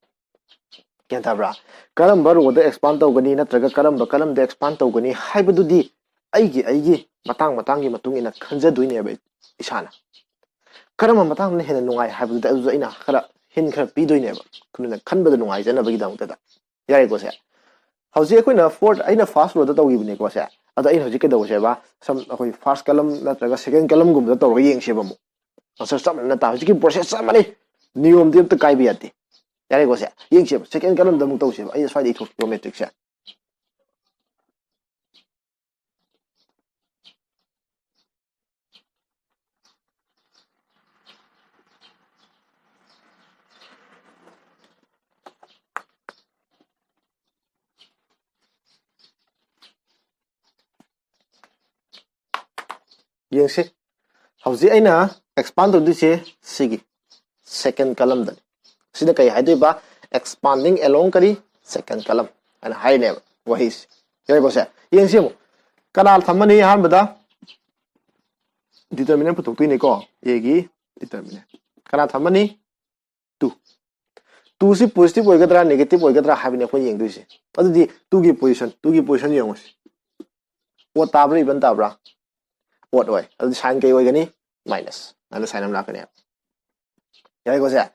ꯒ꯭ꯌꯥꯟ ꯇꯥꯕ꯭ꯔꯥ? ꯀꯔꯝꯕ row ꯗ expand ꯇꯧꯒꯅꯤ ꯅꯠꯇ꯭ꯔꯒ ꯀꯔꯝꯕ column ꯗ expand ꯇꯧꯒꯅꯤ ꯍꯥꯏꯕꯗꯨꯗꯤ ꯑꯩꯒꯤ, ꯑꯩꯒꯤ ꯃꯇꯥꯡ ꯃꯇꯥꯡꯒꯤ ꯃꯇꯨꯡ ꯏꯟꯅ ꯈꯟꯖꯗꯣꯏꯅꯦꯕ ꯏꯁꯥꯅ꯫ ꯀꯔꯝꯕ ꯃꯇꯥꯡꯗꯅ ꯍꯦꯟꯅ ꯅꯨꯡꯉꯥꯏ ꯍꯥꯏꯕꯗꯨꯗ ꯑꯗꯨꯁꯨ ꯑꯩꯅ ꯈꯔ hint ꯈꯔ ꯄꯤꯗꯣꯏꯅꯦꯕ, ꯑꯗꯨꯅ ꯈꯟꯕꯗ ꯅꯨꯡꯉꯥꯏꯖꯅꯕꯒꯤꯗꯃꯛꯇꯗ꯫ ꯌꯥꯔꯦꯀꯣ ꯁꯦ? ꯍꯧꯖꯤꯛ ꯑꯩꯈꯣꯏꯅ four, ꯑꯩꯅ first row ꯗ ꯇꯧꯈꯤꯕꯅꯦꯀꯣ ꯁꯦ, ꯑꯗꯣ ꯑꯩꯅ ꯍꯧꯖꯤꯛ ꯀꯩꯗꯧꯁꯦꯕ? ꯁꯝ ꯑꯩꯈꯣꯏ first column ꯅꯠꯇ꯭ꯔꯒ second column ꯒꯨꯝꯕꯗ ꯇꯧꯔꯒ ꯌꯦꯡꯁꯦꯕ ꯑꯃꯨꯛ꯫ Answer ꯆꯞ ꯃꯥꯟꯅꯅ ꯇꯥ-, ꯍꯧꯖꯤꯛꯀꯤ process ꯆꯞ ꯃꯥꯟꯅꯩ, ꯅꯤꯌꯣꯝꯗꯤ ꯑꯝꯇ ꯀꯥꯏꯕ ꯌꯥꯗꯦ꯫ ꯌꯥꯔꯦꯀꯣ ꯁꯦ? ꯌꯦꯡꯁꯦꯕ, second column ꯗ ꯑꯃꯨꯛ ꯇꯧꯁꯦꯕ, ꯑꯩꯅ ꯁ꯭ꯋꯥꯏꯗ ꯏꯊꯣꯛꯈꯤꯕ matrix ꯁꯦ꯫ ꯌꯦꯡꯁꯤ꯫ ꯍꯧꯖꯤꯛ ꯑꯩꯅ expand ꯇꯧꯗꯣꯏꯁꯦ ꯁꯤꯒꯤ second column ꯗꯅꯤ꯫ ꯁꯤꯗ ꯀꯩ ꯍꯥꯏꯗꯣꯏꯕ? expanding along ꯀꯔꯤ? Second column ꯍꯥꯏꯅ ꯍꯥꯏꯅꯦꯕ ꯋꯥꯍꯩꯁꯦ꯫ ꯌꯥꯏꯀꯣ ꯁꯦ? ꯌꯦꯡꯁꯤ ꯑꯃꯨꯛ꯫ ꯀꯅꯥ ꯊꯝꯃꯅꯤ? ꯑꯍꯥꯟꯕꯗ determinant ꯄꯨꯊꯣꯛꯇꯣꯏꯅꯤꯀꯣ꯫ A ꯒꯤ determinant꯫ ꯀꯅꯥ ꯊꯝꯃꯅꯤ? Two꯫ Two ꯁꯤ positive ꯑꯣꯏꯒꯗ꯭ꯔꯥ negative ꯑꯣꯏꯒꯗ꯭ꯔꯥ ꯍꯥꯏꯕꯅꯤ ꯑꯩꯈꯣꯏ ꯌꯦꯡꯗꯣꯏꯁꯦ꯫ ꯑꯗꯨꯗꯤ two ꯒꯤ position, two ꯒꯤ position ꯌꯦꯡꯉꯨꯁꯤ꯫ Odd ꯇꯥꯕ꯭ꯔꯥ even ꯇꯥꯕ꯭ꯔꯥ? Odd ꯑꯣꯏ꯫ ꯑꯗꯨꯗꯤ sign ꯀꯩ ꯑꯣꯏꯒꯅꯤ? Minus꯫ ꯑꯗꯨꯅ sign ꯑꯃ ꯂꯥꯛꯀꯅꯦꯕ꯫ ꯌꯥꯏꯀꯣ ꯁꯦ?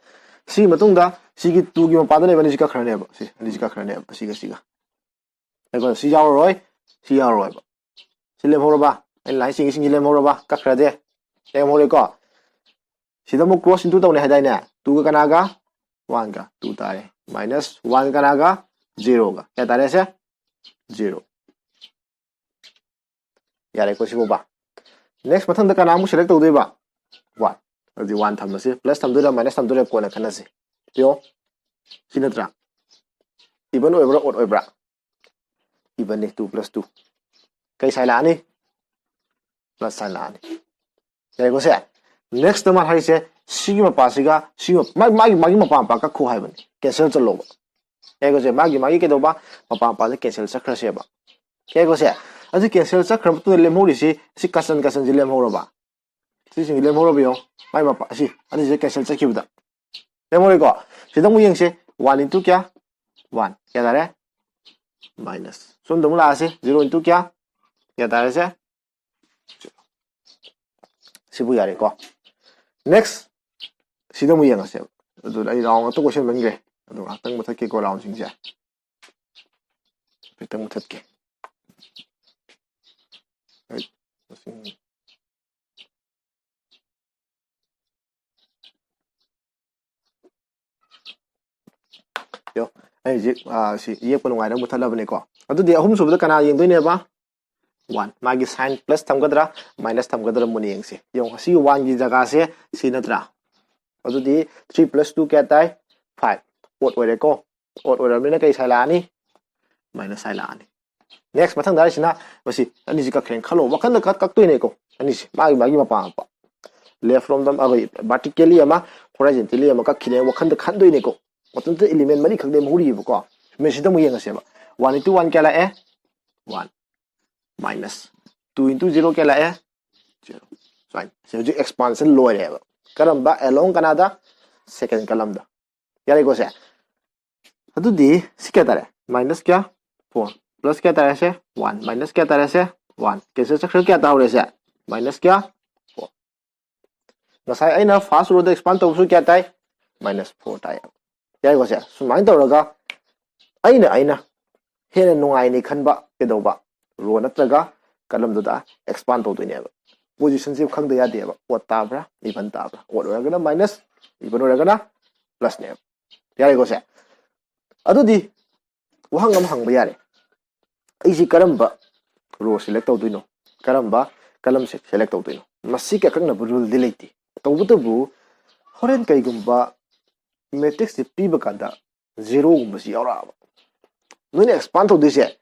ꯁꯤꯒꯤ ꯃꯇꯨꯡꯗ ꯁꯤꯒꯤ two ꯒꯤ ꯃꯄꯥꯗ ꯂꯩꯕ ꯑꯅꯤꯁꯤ ꯀꯛꯈ꯭ꯔꯅꯦꯕ꯫ ꯁꯤ ꯑꯅꯤꯁꯤ ꯀꯛꯈ꯭ꯔꯅꯦꯕ, ꯑꯁꯤꯒ ꯑꯁꯤꯒ꯫ ꯌꯥꯏꯀꯣ? ꯁꯤ ꯌꯥꯎꯔꯔꯣꯏ, ꯁꯤ ꯌꯥꯎꯔꯔꯣꯏꯕ꯫ ꯁꯤ ꯂꯦꯝꯍꯧꯔꯕ? ꯑꯩꯅ line ꯁꯤꯡꯁꯤ ꯂꯦꯝꯍꯧꯔꯕ? ꯀꯛꯈ꯭ꯔꯗꯤ? ꯂꯦꯝꯍꯧꯔꯦꯀꯣ? ꯁꯤꯗ ꯑꯃꯨꯛ cross into ꯇꯧꯅꯤ ꯍꯥꯏꯗꯥꯏꯅꯦ? Two ꯒ ꯀꯅꯥꯒ? One ꯒ꯫ Two ꯇꯥꯔꯦ꯫ Minus one ꯀꯅꯥꯒ? Zero ꯒ꯫ ꯀꯌꯥ ꯇꯥꯔꯦ ꯁꯦ? Zero꯫ ꯌꯥꯔꯦꯀꯣ ꯁꯤꯐꯥꯎꯕ? Next ꯃꯊꯪꯗ ꯀꯅꯥꯃꯨꯛ select ꯇꯧꯗꯣꯏꯕ? One꯫ ꯑꯗꯨꯗꯤ one ꯊꯝꯃꯁꯤ꯫ Plus ꯊꯝꯗꯣꯏꯔꯥ minus ꯊꯝꯗꯣꯏꯔꯥ ꯀꯣꯟꯅ ꯈꯟꯅꯁꯤ꯫ ꯌꯦꯡꯉꯣ꯫ ꯁꯤ ꯅꯠꯇ꯭ꯔꯥ? Even ꯑꯣꯏꯕ꯭ꯔꯥ odd ꯑꯣꯏꯕ꯭ꯔꯥ? Even ꯅꯤ꯫ Two plus two꯫ ꯀꯩ sign ꯂꯥꯛꯑꯅꯤ? Plus sign ꯂꯥꯛꯑꯅꯤ꯫ ꯌꯥꯏꯀꯣ ꯁꯦ? Next ꯇ ꯃꯥ ꯍꯥꯏꯔꯤꯁꯦ ꯁꯤꯒꯤ ꯃꯄꯥꯁꯤꯒ ꯁꯤ ꯃ-, ꯃꯥꯒꯤ, ꯃꯥꯒꯤ, ꯃꯥꯒꯤ ꯃꯄꯥ ꯃꯄꯥ ꯀꯛꯈꯣ ꯍꯥꯏꯕꯅꯤ꯫ Cancel ꯆꯠꯂꯣꯕ꯫ ꯌꯥꯏꯀꯣ ꯁꯦ? ꯃꯥꯒꯤ, ꯃꯥꯒꯤ ꯀꯩꯗꯧꯕ? ꯃꯄꯥ ꯃꯄꯥꯁꯦ cancel ꯆꯠꯈ꯭ꯔꯁꯦꯕ꯫ ꯌꯥꯏꯀꯣ ꯁꯦ? ꯑꯗꯨ cancel ꯆꯠꯈ꯭ꯔ ꯃꯇꯨꯡꯗ ꯂꯦꯝꯍꯧꯔꯤꯁꯤ ꯁꯤ constant, constant ꯁꯤ ꯂꯦꯝꯍꯧꯔꯕ? ꯁꯤꯁꯤꯡꯁꯤ ꯂꯦꯝꯍꯧꯔꯕ ꯌꯦꯡꯉꯣ꯫ ꯃꯥꯏ ꯃꯄꯥ ꯑꯁꯤ ꯑꯅꯤꯁꯦ cancel ꯆꯠꯈꯤꯕꯗ꯫ ꯂꯦꯝꯍꯧꯔꯦꯀꯣ? ꯁꯤꯗ ꯑꯃꯨꯛ ꯌꯦꯡꯁꯦ꯫ One into ꯀꯌꯥ? One꯫ ꯀꯌꯥ ꯇꯥꯔꯦ? Minus꯫ ꯁꯣꯝꯗ ꯑꯃꯨꯛ ꯂꯥꯛꯑꯁꯤ꯫ Zero into ꯀꯌꯥ? ꯀꯌꯥ ꯇꯥꯔꯦ ꯁꯦ? ꯁꯤꯕꯨ ꯌꯥꯔꯦꯀꯣ? Next꯫ ꯁꯤꯗ ꯑꯃꯨꯛ ꯌꯦꯡꯉꯁꯦꯕ꯫ ꯑꯗꯨꯅ ꯑꯩ round ꯑꯇꯣꯞꯄ ꯁꯦꯝꯍꯟꯈ꯭ꯔꯦ꯫ ꯑꯗꯣ ꯉꯥꯏꯍꯥꯛꯇꯪ ꯃꯨꯊꯠꯀꯦꯀꯣ round ꯁꯤꯡꯁꯦ꯫ ꯍꯥꯏꯐꯦꯠꯇꯪ ꯃꯨꯊꯠꯀꯦ꯫ ꯍꯩꯠ, ꯃꯁꯤ ꯌꯣ, ꯑꯩ ꯍꯧꯖꯤꯛ, ꯑ, ꯁꯤ ꯌꯦꯛꯄ ꯅꯨꯡꯉꯥꯏꯅꯕ ꯃꯨꯊꯠꯂꯕꯅꯤꯀꯣ꯫ ꯑꯗꯨꯗꯤ ꯑꯍꯨꯝꯁꯨꯕꯗ ꯀꯅꯥ ꯌꯦꯡꯗꯣꯏꯅꯦꯕ? One꯫ ꯃꯥꯒꯤ sign plus ꯊꯝꯒꯗ꯭ꯔꯥ minus ꯊꯝꯒꯗ꯭ꯔꯥ ꯃꯨꯟꯅ ꯌꯦꯡꯁꯤ꯫ ꯌꯦꯡꯉꯣ, ꯁꯤꯒꯤ one ꯒꯤ ꯖꯒꯥꯁꯦ ꯁꯤ ꯅꯠꯇ꯭ꯔꯥ? ꯑꯗꯨꯗꯤ three plus two ꯀꯌꯥ ꯇꯥꯏ? Five꯫ Odd ꯑꯣꯏꯔꯦꯀꯣ꯫ Odd ꯑꯣꯏꯔꯕꯅꯤꯅ ꯀꯩ sign ꯂꯥꯛꯑꯅꯤ? Minus sign ꯂꯥꯛꯑꯅꯤ꯫ Next ꯃꯊꯪꯗ ꯍꯥꯏꯔꯤꯁꯤꯅ ꯃꯁꯤ ꯑꯅꯤꯁꯤ ꯀꯛꯈ꯭ꯔꯦꯅ ꯈꯜꯂꯣ꯫ ꯋꯥꯈꯟꯗ ꯀꯛ-, ꯀꯛꯇꯣꯏꯅꯦꯀꯣ꯫ ꯑꯅꯤꯁꯤ ꯃꯥꯒꯤ, ꯃꯥꯒꯤ ꯃꯄꯥ ꯃꯄꯥ꯫ Left ꯔꯣꯝꯗ ꯑꯩꯈꯣꯏ vertically ꯑꯃ, horizontally ꯑꯃ ꯀꯛꯈꯤꯅꯦ꯫ ꯋꯥꯈꯟꯗ ꯈꯟꯗꯣꯏꯅꯦꯀꯣ꯫ ꯃꯇꯝꯗꯨꯗ element ꯃꯔꯤꯈꯛ ꯂꯦꯝꯍꯧꯔꯤꯕꯀꯣ꯫ ꯃꯁꯤꯗ ꯑꯃꯨꯛ ꯌꯦꯡꯉꯁꯦꯕ꯫ One into one ꯀꯌꯥ ꯂꯥꯛꯑꯦ? One. Minus two into zero ꯀꯌꯥ ꯂꯥꯛꯑꯦ? Zero. ꯁꯨꯃꯥꯏꯅ꯫ ꯁꯤ ꯍꯧꯖꯤꯛ expansion ꯂꯣꯏꯔꯦꯕ꯫ ꯀꯔꯝꯕ? Along ꯀꯅꯥꯗ? Second columnꯗ꯫ ꯌꯥꯔꯦꯀꯣ ꯁꯦ? ꯑꯗꯨꯗꯤ ꯁꯤ ꯀꯌꯥ ꯇꯥꯔꯦ? Minus ꯀꯌꯥ? Four. Plus ꯀꯌꯥ ꯇꯥꯔꯦ ꯁꯦ? One. Minus ꯀꯌꯥ ꯇꯥꯔꯦ ꯁꯦ? One. Cancel ꯆꯠꯈ꯭ꯔꯒ ꯀꯌꯥ ꯇꯥꯍꯧꯔꯦ ꯁꯦ? Minus ꯀꯌꯥ? Four. ꯉꯁꯥꯏ ꯑꯩꯅ first rowꯗ expand ꯇꯧꯕꯁꯨ ꯀꯌꯥ ꯇꯥꯏ? Minus four ꯇꯥꯏ꯫ ꯌꯥꯏꯀꯣ ꯁꯦ? ꯁꯨꯃꯥꯏꯅ ꯇꯧꯔꯒ ꯑꯩꯅ ꯑꯩꯅ ꯍꯦꯟꯅ ꯅꯨꯡꯉꯥꯏꯅꯤ ꯈꯟꯕ ꯀꯩꯗꯧꯕ? Row ꯅꯠꯇ꯭ꯔꯒ columnꯗꯨꯗ expand ꯇꯧꯗꯣꯏꯅꯦꯕ꯫ Positionꯁꯦ ꯈꯪꯗ ꯌꯥꯗꯦꯕ꯫ Odd ꯇꯥꯕ꯭ꯔꯥ, even ꯇꯥꯕ꯭ꯔꯥ? Odd ꯑꯣꯏꯔꯒꯅ minus, even ꯑꯣꯏꯔꯒꯅ plusꯅꯦꯕ꯫ ꯌꯥꯔꯦꯀꯣ ꯁꯦ? ꯑꯗꯨꯗꯤ ꯋꯥꯍꯪ ꯑꯃ ꯍꯪꯕ ꯌꯥꯔꯦ꯫ ꯑꯩꯁꯤ ꯀꯔꯝꯕ row select ꯇꯧꯗꯣꯏꯅꯣ? ꯀꯔꯝꯕ columnꯁꯦ select ꯇꯧꯗꯣꯏꯅꯣ? ꯃꯁꯤꯒꯤ ꯑꯀꯛꯅꯕ ruleꯗꯤ ꯂꯩꯇꯦ꯫ ꯇꯧꯕꯇꯕꯨ ꯍꯣꯔꯦꯟ ꯀꯩꯒꯨꯝꯕ matrixꯁꯦ ꯄꯤꯕ ꯀꯥꯟꯗ zeroꯒꯨꯝꯕꯁꯤ ꯌꯥꯎꯔꯛꯑꯕ, ꯅꯣꯏꯅ expand ꯇꯧꯗꯣꯏꯁꯦ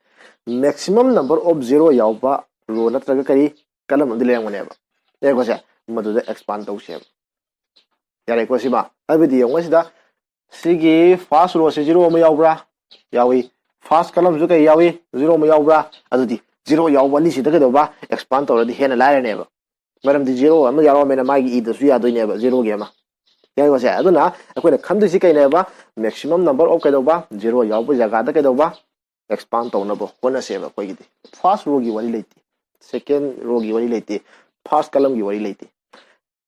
maximum number of zero ꯌꯥꯎꯕ row ꯅꯠꯇ꯭ꯔꯒ ꯀꯔꯤ? Column ꯑꯃꯗꯤ ꯂꯩꯔꯝꯒꯅꯦꯕ꯫ ꯌꯥꯏꯀꯣ ꯁꯦ? ꯃꯗꯨꯗ expand ꯇꯧꯁꯦꯕ꯫ ꯌꯥꯔꯦꯀꯣ ꯁꯤꯃ? ꯍꯥꯏꯕꯗꯤ ꯌꯦꯡꯉꯣ ꯁꯤꯗ, ꯁꯤꯒꯤ first rowꯁꯦ zero ꯑꯃ ꯌꯥꯎꯕ꯭ꯔꯥ? ꯌꯥꯎꯏ꯫ First columnꯁꯨ ꯀꯩ ꯌꯥꯎꯏ? Zero ꯑꯃ ꯌꯥꯎꯕ꯭ꯔꯥ? ꯑꯗꯨꯗꯤ zero ꯌꯥꯎꯕ ꯑꯅꯤꯁꯤꯗ ꯀꯩꯗꯧꯕ? Expand ꯇꯧꯔꯗꯤ ꯍꯦꯟꯅ ꯂꯥꯏꯔꯅꯦꯕ꯫ ꯃꯔꯝꯗꯤ zero ꯑꯃ ꯌꯥꯎꯔꯝꯃꯦꯅ ꯃꯥꯒꯤ ꯏꯗꯁꯨ ꯌꯥꯗꯣꯏꯅꯦꯕ, zeroꯒꯤ ꯑꯃ꯫ ꯌꯥꯏꯀꯣ ꯁꯦ? ꯑꯗꯨꯅ ꯑꯩꯈꯣꯏꯅ ꯈꯟꯗꯣꯏꯁꯤ ꯀꯩꯅꯦꯕ? Maximum number of ꯀꯩꯗꯧꯕ? Zero ꯌꯥꯎꯕ ꯖꯒꯥꯗ ꯀꯩꯗꯧꯕ? Expand ꯇꯧꯅꯕ ꯍꯣꯠꯅꯁꯦꯕ ꯑꯩꯈꯣꯏꯒꯤꯗꯤ꯫ First rowꯒꯤ ꯋꯥꯔꯤ ꯂꯩꯇꯦ, second rowꯒꯤ ꯋꯥꯔꯤ ꯂꯩꯇꯦ, first columnꯒꯤ ꯋꯥꯔꯤ ꯂꯩꯇꯦ꯫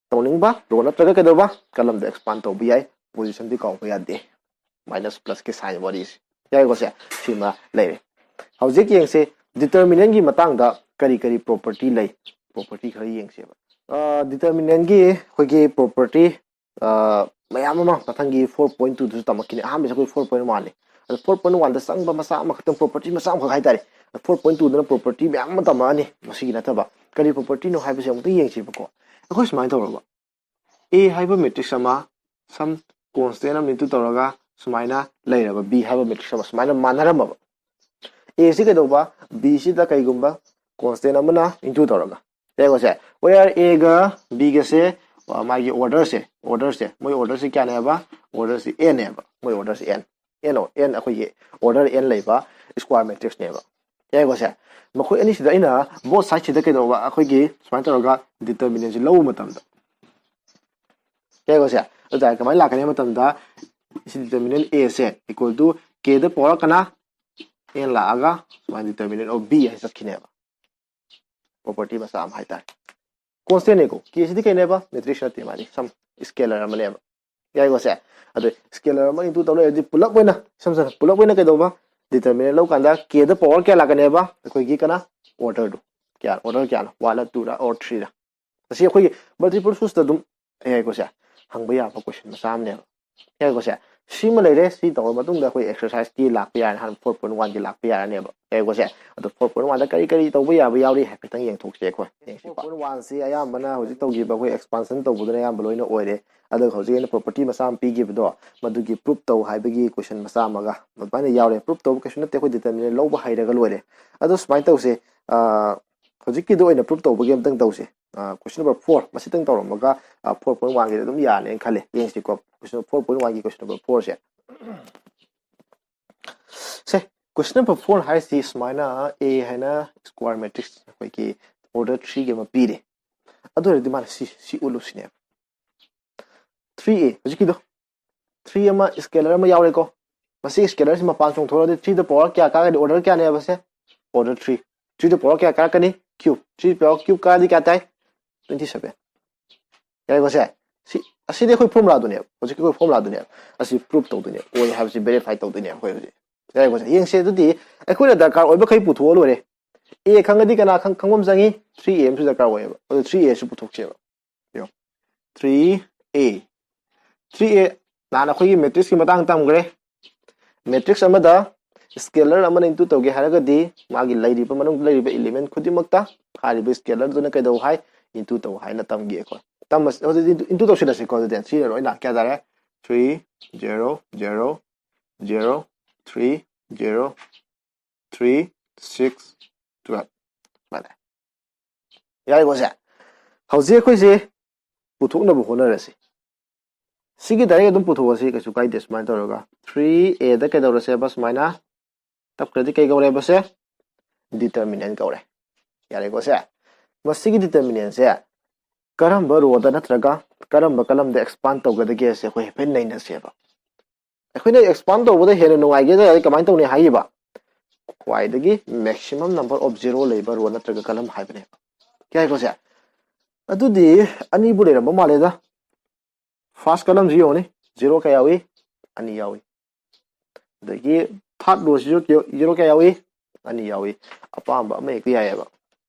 ꯇꯧꯅꯤꯡꯕ row ꯅꯠꯇ꯭ꯔꯒ ꯀꯩꯗꯧꯕ? Columnꯗ expand ꯇꯧꯕ ꯌꯥꯏ꯫ Positionꯗꯤ ꯀꯥꯎꯕ ꯌꯥꯗꯦ꯫ Minus plusꯀꯤ sign ꯋꯥꯔꯤꯁꯦ꯫ ꯌꯥꯏꯀꯣ ꯁꯦ? ꯁꯤꯃ ꯂꯩꯔꯦ꯫ ꯍꯧꯖꯤꯛ ꯌꯦꯡꯁꯦ, determinantꯀꯤ ꯃꯇꯥꯡꯗ ꯀꯔꯤ ꯀꯔꯤ property ꯂꯩ? Property ꯈꯔ ꯌꯦꯡꯁꯦꯕ꯫ ꯑ, determinantꯀꯤ ꯑꯩꯈꯣꯏꯒꯤ property, ꯑ, ꯃꯌꯥꯝ ꯑꯃ ꯃꯊꯪꯒꯤ four point twoꯗꯁꯨ ꯇꯝꯃꯛꯈꯤꯅꯤ꯫ ꯑꯍꯥꯟꯕꯁꯦ ꯑꯩꯈꯣꯏ four point oneꯅꯤ꯫ ꯑꯗꯣ four point oneꯗ ꯆꯪꯕ ꯃꯆꯥ ꯑꯃꯈꯛꯇꯪ, property ꯃꯆꯥ ꯑꯃꯈꯛ ꯍꯥꯏꯇꯥꯔꯦ꯫ Four point twoꯗꯅ property ꯃꯌꯥꯝ ꯑꯃ ꯇꯝꯃꯛꯑꯅꯤ꯫ ꯃꯁꯤꯒꯤ ꯅꯠꯇꯕ ꯀꯔꯤ propertyꯅꯣ ꯍꯥꯏꯕꯁꯦ ꯑꯃꯨꯛꯇ ꯌꯦꯡꯁꯤꯕꯀꯣ꯫ ꯑꯩꯈꯣꯏ ꯁꯨꯃꯥꯏꯅ ꯇꯧꯔꯕ, A ꯍꯥꯏꯕ matrix ꯑꯃ some constant ꯑꯃ into ꯇꯧꯔꯒ ꯁꯨꯃꯥꯏꯅ ꯂꯩꯔꯕ, B ꯍꯥꯏꯕ matrix ꯑꯃ ꯁꯨꯃꯥꯏꯅ ꯃꯥꯟꯅꯔꯝꯃꯕ꯫ Aꯁꯤ ꯀꯩꯗꯧꯕ? Bꯁꯤꯗ ꯀꯩꯒꯨꯝꯕ constant ꯑꯃꯅ into ꯇꯧꯔꯒ꯫ ꯌꯦꯡꯉꯣꯁꯦ, where Aꯒ Bꯒꯁꯦ, ꯑ, ꯃꯥꯒꯤ orderꯁꯦ, orderꯁꯦ, ꯃꯣꯏ orderꯁꯦ ꯀꯌꯥꯅꯦꯕ? order ꯁꯤ n ꯅꯦꯕ, ꯃꯣꯏ order ꯁꯤ n, n, n ꯑꯩꯈꯣꯏꯒꯤ order n ꯂꯩꯕ square matrix ꯅꯦꯕ꯫ ꯌꯥꯏꯀꯣ ꯁꯦ? ꯃꯈꯣꯏ ꯑꯅꯤꯁꯤꯗ ꯑꯩꯅ both side ꯁꯤꯗ ꯀꯩꯗꯧꯕ, ꯑꯩꯈꯣꯏꯒꯤ ꯁꯨꯃꯥꯏꯅ ꯇꯧꯔꯒ determinant ꯁꯤ ꯂꯧꯕ ꯃꯇꯝꯗ, ꯌꯥꯏꯀꯣ ꯁꯦ? ꯑꯗꯨ ꯇꯥꯔꯗꯤ ꯀꯃꯥꯏꯅ ꯂꯥꯛꯀꯅꯤ ꯍꯥꯏꯕ ꯃꯇꯝꯗ, ꯁꯤ determinant a say equal to k the power ꯀꯅꯥ, n ꯂꯥꯛꯑꯒ ꯁꯨꯃꯥꯏꯅ determinant of b high ꯆꯠꯈꯤꯅꯦꯕ꯫ Property ꯃꯆꯥ ꯑꯃ ꯍꯥꯏꯇꯥꯔꯦ꯫ Constant ꯅꯦꯀꯣ, k ꯁꯤꯗꯤ ꯀꯩꯅꯦꯕ? Matrix ꯅꯠꯇꯦ, ꯃꯥꯗꯤ some scalar ꯑꯃꯅꯦꯕ꯫ ꯌꯥꯏꯀꯣ ꯁꯦ? ꯑꯗꯣ scalar ꯑꯃ into ꯇꯧ ꯂꯩꯔꯗꯤ ꯄꯨꯂꯞ ꯑꯣꯏꯅ, ꯏꯁꯝ ꯁꯝꯅ ꯄꯨꯂꯞ ꯑꯣꯏꯅ ꯀꯩꯗꯧꯕ? Determinant ꯂꯧꯀꯥꯟꯗ k ꯗ power ꯀꯌꯥ ꯂꯥꯛꯀꯅꯦꯕ? ꯑꯩꯈꯣꯏꯒꯤ ꯀꯅꯥ? Order ꯗꯨ꯫ ꯀꯌꯥ? Order ꯀꯌꯥꯅꯣ? One ꯔ, two ꯔ, or three ꯔ? ꯑꯁꯤ ꯑꯩꯈꯣꯏꯒꯤ multiple choice ꯇ ꯑꯗꯨꯝ, ꯌꯥꯏꯀꯣ ꯁꯦ? ꯍꯪꯕ ꯌꯥꯕ question ꯃꯆꯥ ꯑꯃꯅꯦꯕ꯫ ꯌꯥꯏꯀꯣ ꯁꯦ? ꯁꯤꯃ ꯂꯩꯔꯦ꯫ ꯁꯤ ꯇꯧꯔ ꯃꯇꯨꯡꯗ ꯑꯩꯈꯣꯏ exercise ꯀꯤ ꯂꯥꯛꯄ ꯌꯥꯔꯅꯤ, ꯍꯥꯟꯅ four point one ꯒꯤ ꯂꯥꯛꯄ ꯌꯥꯔꯅꯦꯕ꯫ ꯌꯥꯏꯀꯣ ꯁꯦ? ꯑꯗꯣ four point one ꯗ ꯀꯔꯤ ꯀꯔꯤ ꯇꯧꯕ ꯌꯥꯕ ꯌꯥꯎꯔꯤ ꯍꯥꯏꯐꯦꯠꯇꯪ ꯌꯦꯡꯊꯣꯛꯁꯦ ꯑꯩꯈꯣꯏ꯫ ꯌꯦꯡꯁꯤꯀꯣ꯫ Four point one ꯁꯤ ꯑꯌꯥꯝꯕꯅ ꯍꯧꯖꯤꯛ ꯇꯧꯈꯤꯕ ꯑꯩꯈꯣꯏ expansion ꯇꯧꯕꯗꯨꯅ ꯑꯌꯥꯝꯕ ꯂꯣꯏꯅ ꯑꯣꯏꯔꯦ꯫ ꯑꯗꯨꯒ ꯍꯧꯖꯤꯛ ꯑꯩꯅ property ꯃꯆꯥ ꯑꯃ ꯄꯤꯈꯤꯕꯗꯣ, ꯃꯗꯨꯒꯤ proof ꯇꯧ ꯍꯥꯏꯕꯒꯤ question ꯃꯆꯥ ꯑꯃꯒ ꯑꯗꯨꯃꯥꯏꯅ ꯌꯥꯎꯔꯦ꯫ Proof ꯇꯧꯕ ꯀꯩꯁꯨ ꯅꯠꯇꯦ, ꯑꯩꯈꯣꯏ determinant ꯂꯧꯕ ꯍꯩꯔꯒ ꯂꯣꯏꯔꯦ꯫ ꯑꯗꯣ ꯁꯨꯃꯥꯏꯅ ꯇꯧꯁꯦ, ꯑ, ꯍꯧꯖꯤꯛꯀꯤꯗꯣ ꯑꯣꯏꯅ proof ꯇꯧꯕꯒꯤ ꯑꯝꯇꯪ ꯇꯧꯁꯦ꯫ ꯑ, question number four ꯃꯁꯤꯇꯪ ꯇꯧꯔꯝꯃꯒ, ꯑ, four point one ꯒꯤꯗ ꯑꯗꯨꯝ ꯌꯥꯔꯅꯦꯅ ꯈꯜꯂꯦ꯫ ꯌꯦꯡꯁꯤꯀꯣ, question four point one ꯒꯤ question number four ꯁꯦ꯫ ꯁꯦ, question number four ꯍꯥꯏꯁꯤ ꯁꯨꯃꯥꯏꯅ A ꯍꯥꯏꯅ square matrix ꯑꯩꯈꯣꯏꯒꯤ order three ꯒꯤ ꯑꯃ ꯄꯤꯔꯦ꯫ ꯑꯗꯨ ꯑꯣꯏꯔꯗꯤ ꯃꯥꯅ ꯁꯤ, ꯁꯤ ꯎꯠꯂꯨ ꯁꯤꯅꯦꯕ꯫ Three A, ꯍꯧꯖꯤꯛꯀꯤꯗꯣ three ꯑꯃ scalar ꯑꯃ ꯌꯥꯎꯔꯦꯀꯣ꯫ ꯃꯁꯤ scalar ꯁꯤ ꯃꯄꯥꯟ ꯆꯣꯡꯊꯣꯔꯛꯑꯗꯤ three ꯗ power ꯀꯌꯥ ꯀꯥꯔꯒꯗꯤ order ꯀꯌꯥꯅꯦꯕ ꯁꯦ? Order three꯫ Three ꯗ power ꯀꯌꯥ ꯀꯥꯔꯛꯀꯅꯤ? Cube꯫ Three ꯗ power cube ꯀꯥꯔꯗꯤ ꯀꯌꯥ ꯇꯥꯏ? Twenty seven꯫ ꯌꯥꯏꯀꯣ ꯁꯦ? ꯁꯤ, ꯑꯁꯤꯗꯤ ꯑꯩꯈꯣꯏ formula ꯗꯨꯅꯦꯕ꯫ ꯍꯧꯖꯤꯛꯀꯤ ꯑꯩꯈꯣꯏ formula ꯗꯨꯅꯦꯕ꯫ ꯑꯁꯤ proof ꯇꯧꯗꯣꯏꯅꯦ꯫ ꯑꯣꯏ ꯍꯥꯏꯕꯁꯤ verify ꯇꯧꯗꯣꯏꯅꯦ ꯑꯩꯈꯣꯏ ꯍꯧꯖꯤꯛ꯫ ꯌꯥꯏꯀꯣ ꯁꯦ? ꯌꯦꯡꯁꯦ꯫ ꯑꯗꯨꯗꯤ ꯑꯩꯈꯣꯏꯅ ꯗꯔꯀꯥꯔ ꯑꯣꯏꯕꯈꯩ ꯄꯨꯊꯣꯛꯑ ꯂꯣꯏꯔꯦ꯫ A ꯈꯪꯉꯗꯤ ꯀꯅꯥ ꯈꯪ-, ꯈꯪꯕ ꯑꯃ ꯆꯪꯉꯤ? Three A ꯑꯃꯁꯨ ꯗꯔꯀꯥꯔ ꯑꯣꯏꯌꯦꯕ꯫ ꯑꯗꯨ three A ꯁꯨ ꯄꯨꯊꯣꯛꯁꯦꯕ꯫ ꯌꯦꯡꯉꯣ꯫ Three A꯫ Three A ꯅꯍꯥꯟ ꯑꯩꯈꯣꯏꯒꯤ matrix ꯀꯤ ꯃꯇꯥꯡ ꯇꯝꯈ꯭ꯔꯦ꯫ Matrix ꯑꯃꯗ scalar ꯑꯃꯅ into ꯇꯧꯒꯦ ꯍꯥꯏꯔꯒꯗꯤ ꯃꯥꯒꯤ ꯂꯩꯔꯤꯕ, ꯃꯅꯨꯡꯗ ꯂꯩꯔꯤꯕ element ꯈꯨꯗꯤꯡꯃꯛꯇ ꯍꯥꯏꯔꯤꯕ scalar ꯗꯨꯅ ꯀꯩꯗꯧ ꯍꯥꯏ? Into ꯇꯧ ꯍꯥꯏꯅ ꯇꯝꯈꯤ ꯑꯩꯈꯣꯏ꯫ ꯇꯝꯕꯁꯤ-, ꯍꯧꯖꯤꯛ into, into ꯇꯧꯁꯤꯜꯂꯁꯤꯀꯣ꯫ ꯑꯗꯨꯗꯤ three ꯅ ꯂꯣꯏ ꯂꯥꯛ ꯀꯌꯥ ꯇꯥꯔꯦ? Three, zero, zero, zero, three, zero, three, six, twelve꯫ ꯃꯥꯅꯦ꯫ ꯌꯥꯔꯦꯀꯣ ꯁꯦ? ꯍꯧꯖꯤꯛ ꯑꯩꯈꯣꯏꯁꯦ ꯄꯨꯊꯣꯛꯅꯕ ꯍꯣꯠꯅꯔꯁꯤ꯫ ꯁꯤꯒꯤ direct ꯑꯗꯨꯝ ꯄꯨꯊꯣꯛꯑꯁꯤ, ꯀꯩꯁꯨ ꯀꯥꯏꯗꯦ꯫ ꯁꯨꯃꯥꯏꯅ ꯇꯧꯔꯒ three A ꯗ ꯀꯩꯗꯧꯔꯁꯦꯕ? ꯁꯨꯃꯥꯏꯅ ꯇꯞꯈ꯭ꯔꯗꯤ ꯀꯩ ꯀꯧꯔꯦꯕ ꯁꯦ? Determinant ꯀꯧꯔꯦ꯫ ꯌꯥꯔꯦꯀꯣ ꯁꯦ? ꯃꯁꯤꯒꯤ determinant ꯁꯦ ꯀꯔꯝꯕ row ꯗ ꯅꯠꯇ꯭ꯔꯒ ꯀꯔꯝꯕ column ꯗ expand ꯇꯧꯒꯗꯒꯦ ꯁꯦ ꯑꯩꯈꯣꯏ ꯍꯥꯏꯐꯦꯠ ꯅꯩꯅꯁꯦꯕ꯫ ꯑꯩꯈꯣꯏꯅ expand ꯇꯧꯕꯗ ꯍꯦꯟꯅ ꯅꯨꯡꯉꯥꯏꯒꯦ ꯍꯥꯏꯔꯗꯤ ꯀꯃꯥꯏꯅ ꯇꯧꯅꯤ ꯍꯥꯏꯈꯤꯕ? ꯈ꯭ꯋꯥꯏꯗꯒꯤ maximum number of zero ꯂꯩꯕ row ꯅꯠꯇ꯭ꯔꯒ column ꯍꯥꯏꯕꯅꯦꯕ꯫ ꯌꯥꯏꯀꯣ ꯁꯦ? ꯑꯗꯨꯗꯤ ꯑꯅꯤꯕꯨ ꯂꯩꯔꯝꯕ ꯃꯥꯜꯂꯦꯗ꯫ First column ꯁꯤ ꯌꯦꯡꯉꯨꯅꯦ, zero ꯀꯌꯥ ꯌꯥꯎꯏ? ꯑꯅꯤ ꯌꯥꯎꯏ꯫ ꯑꯗꯒꯤ third row ꯁꯤꯁꯨ zero ꯀꯌꯥ ꯌꯥꯎꯏ? ꯑꯅꯤ ꯌꯥꯎꯏ꯫ ꯑꯄꯥꯝꯕ ꯑꯃ ꯍꯦꯛꯇ ꯌꯥꯏꯑꯕ꯫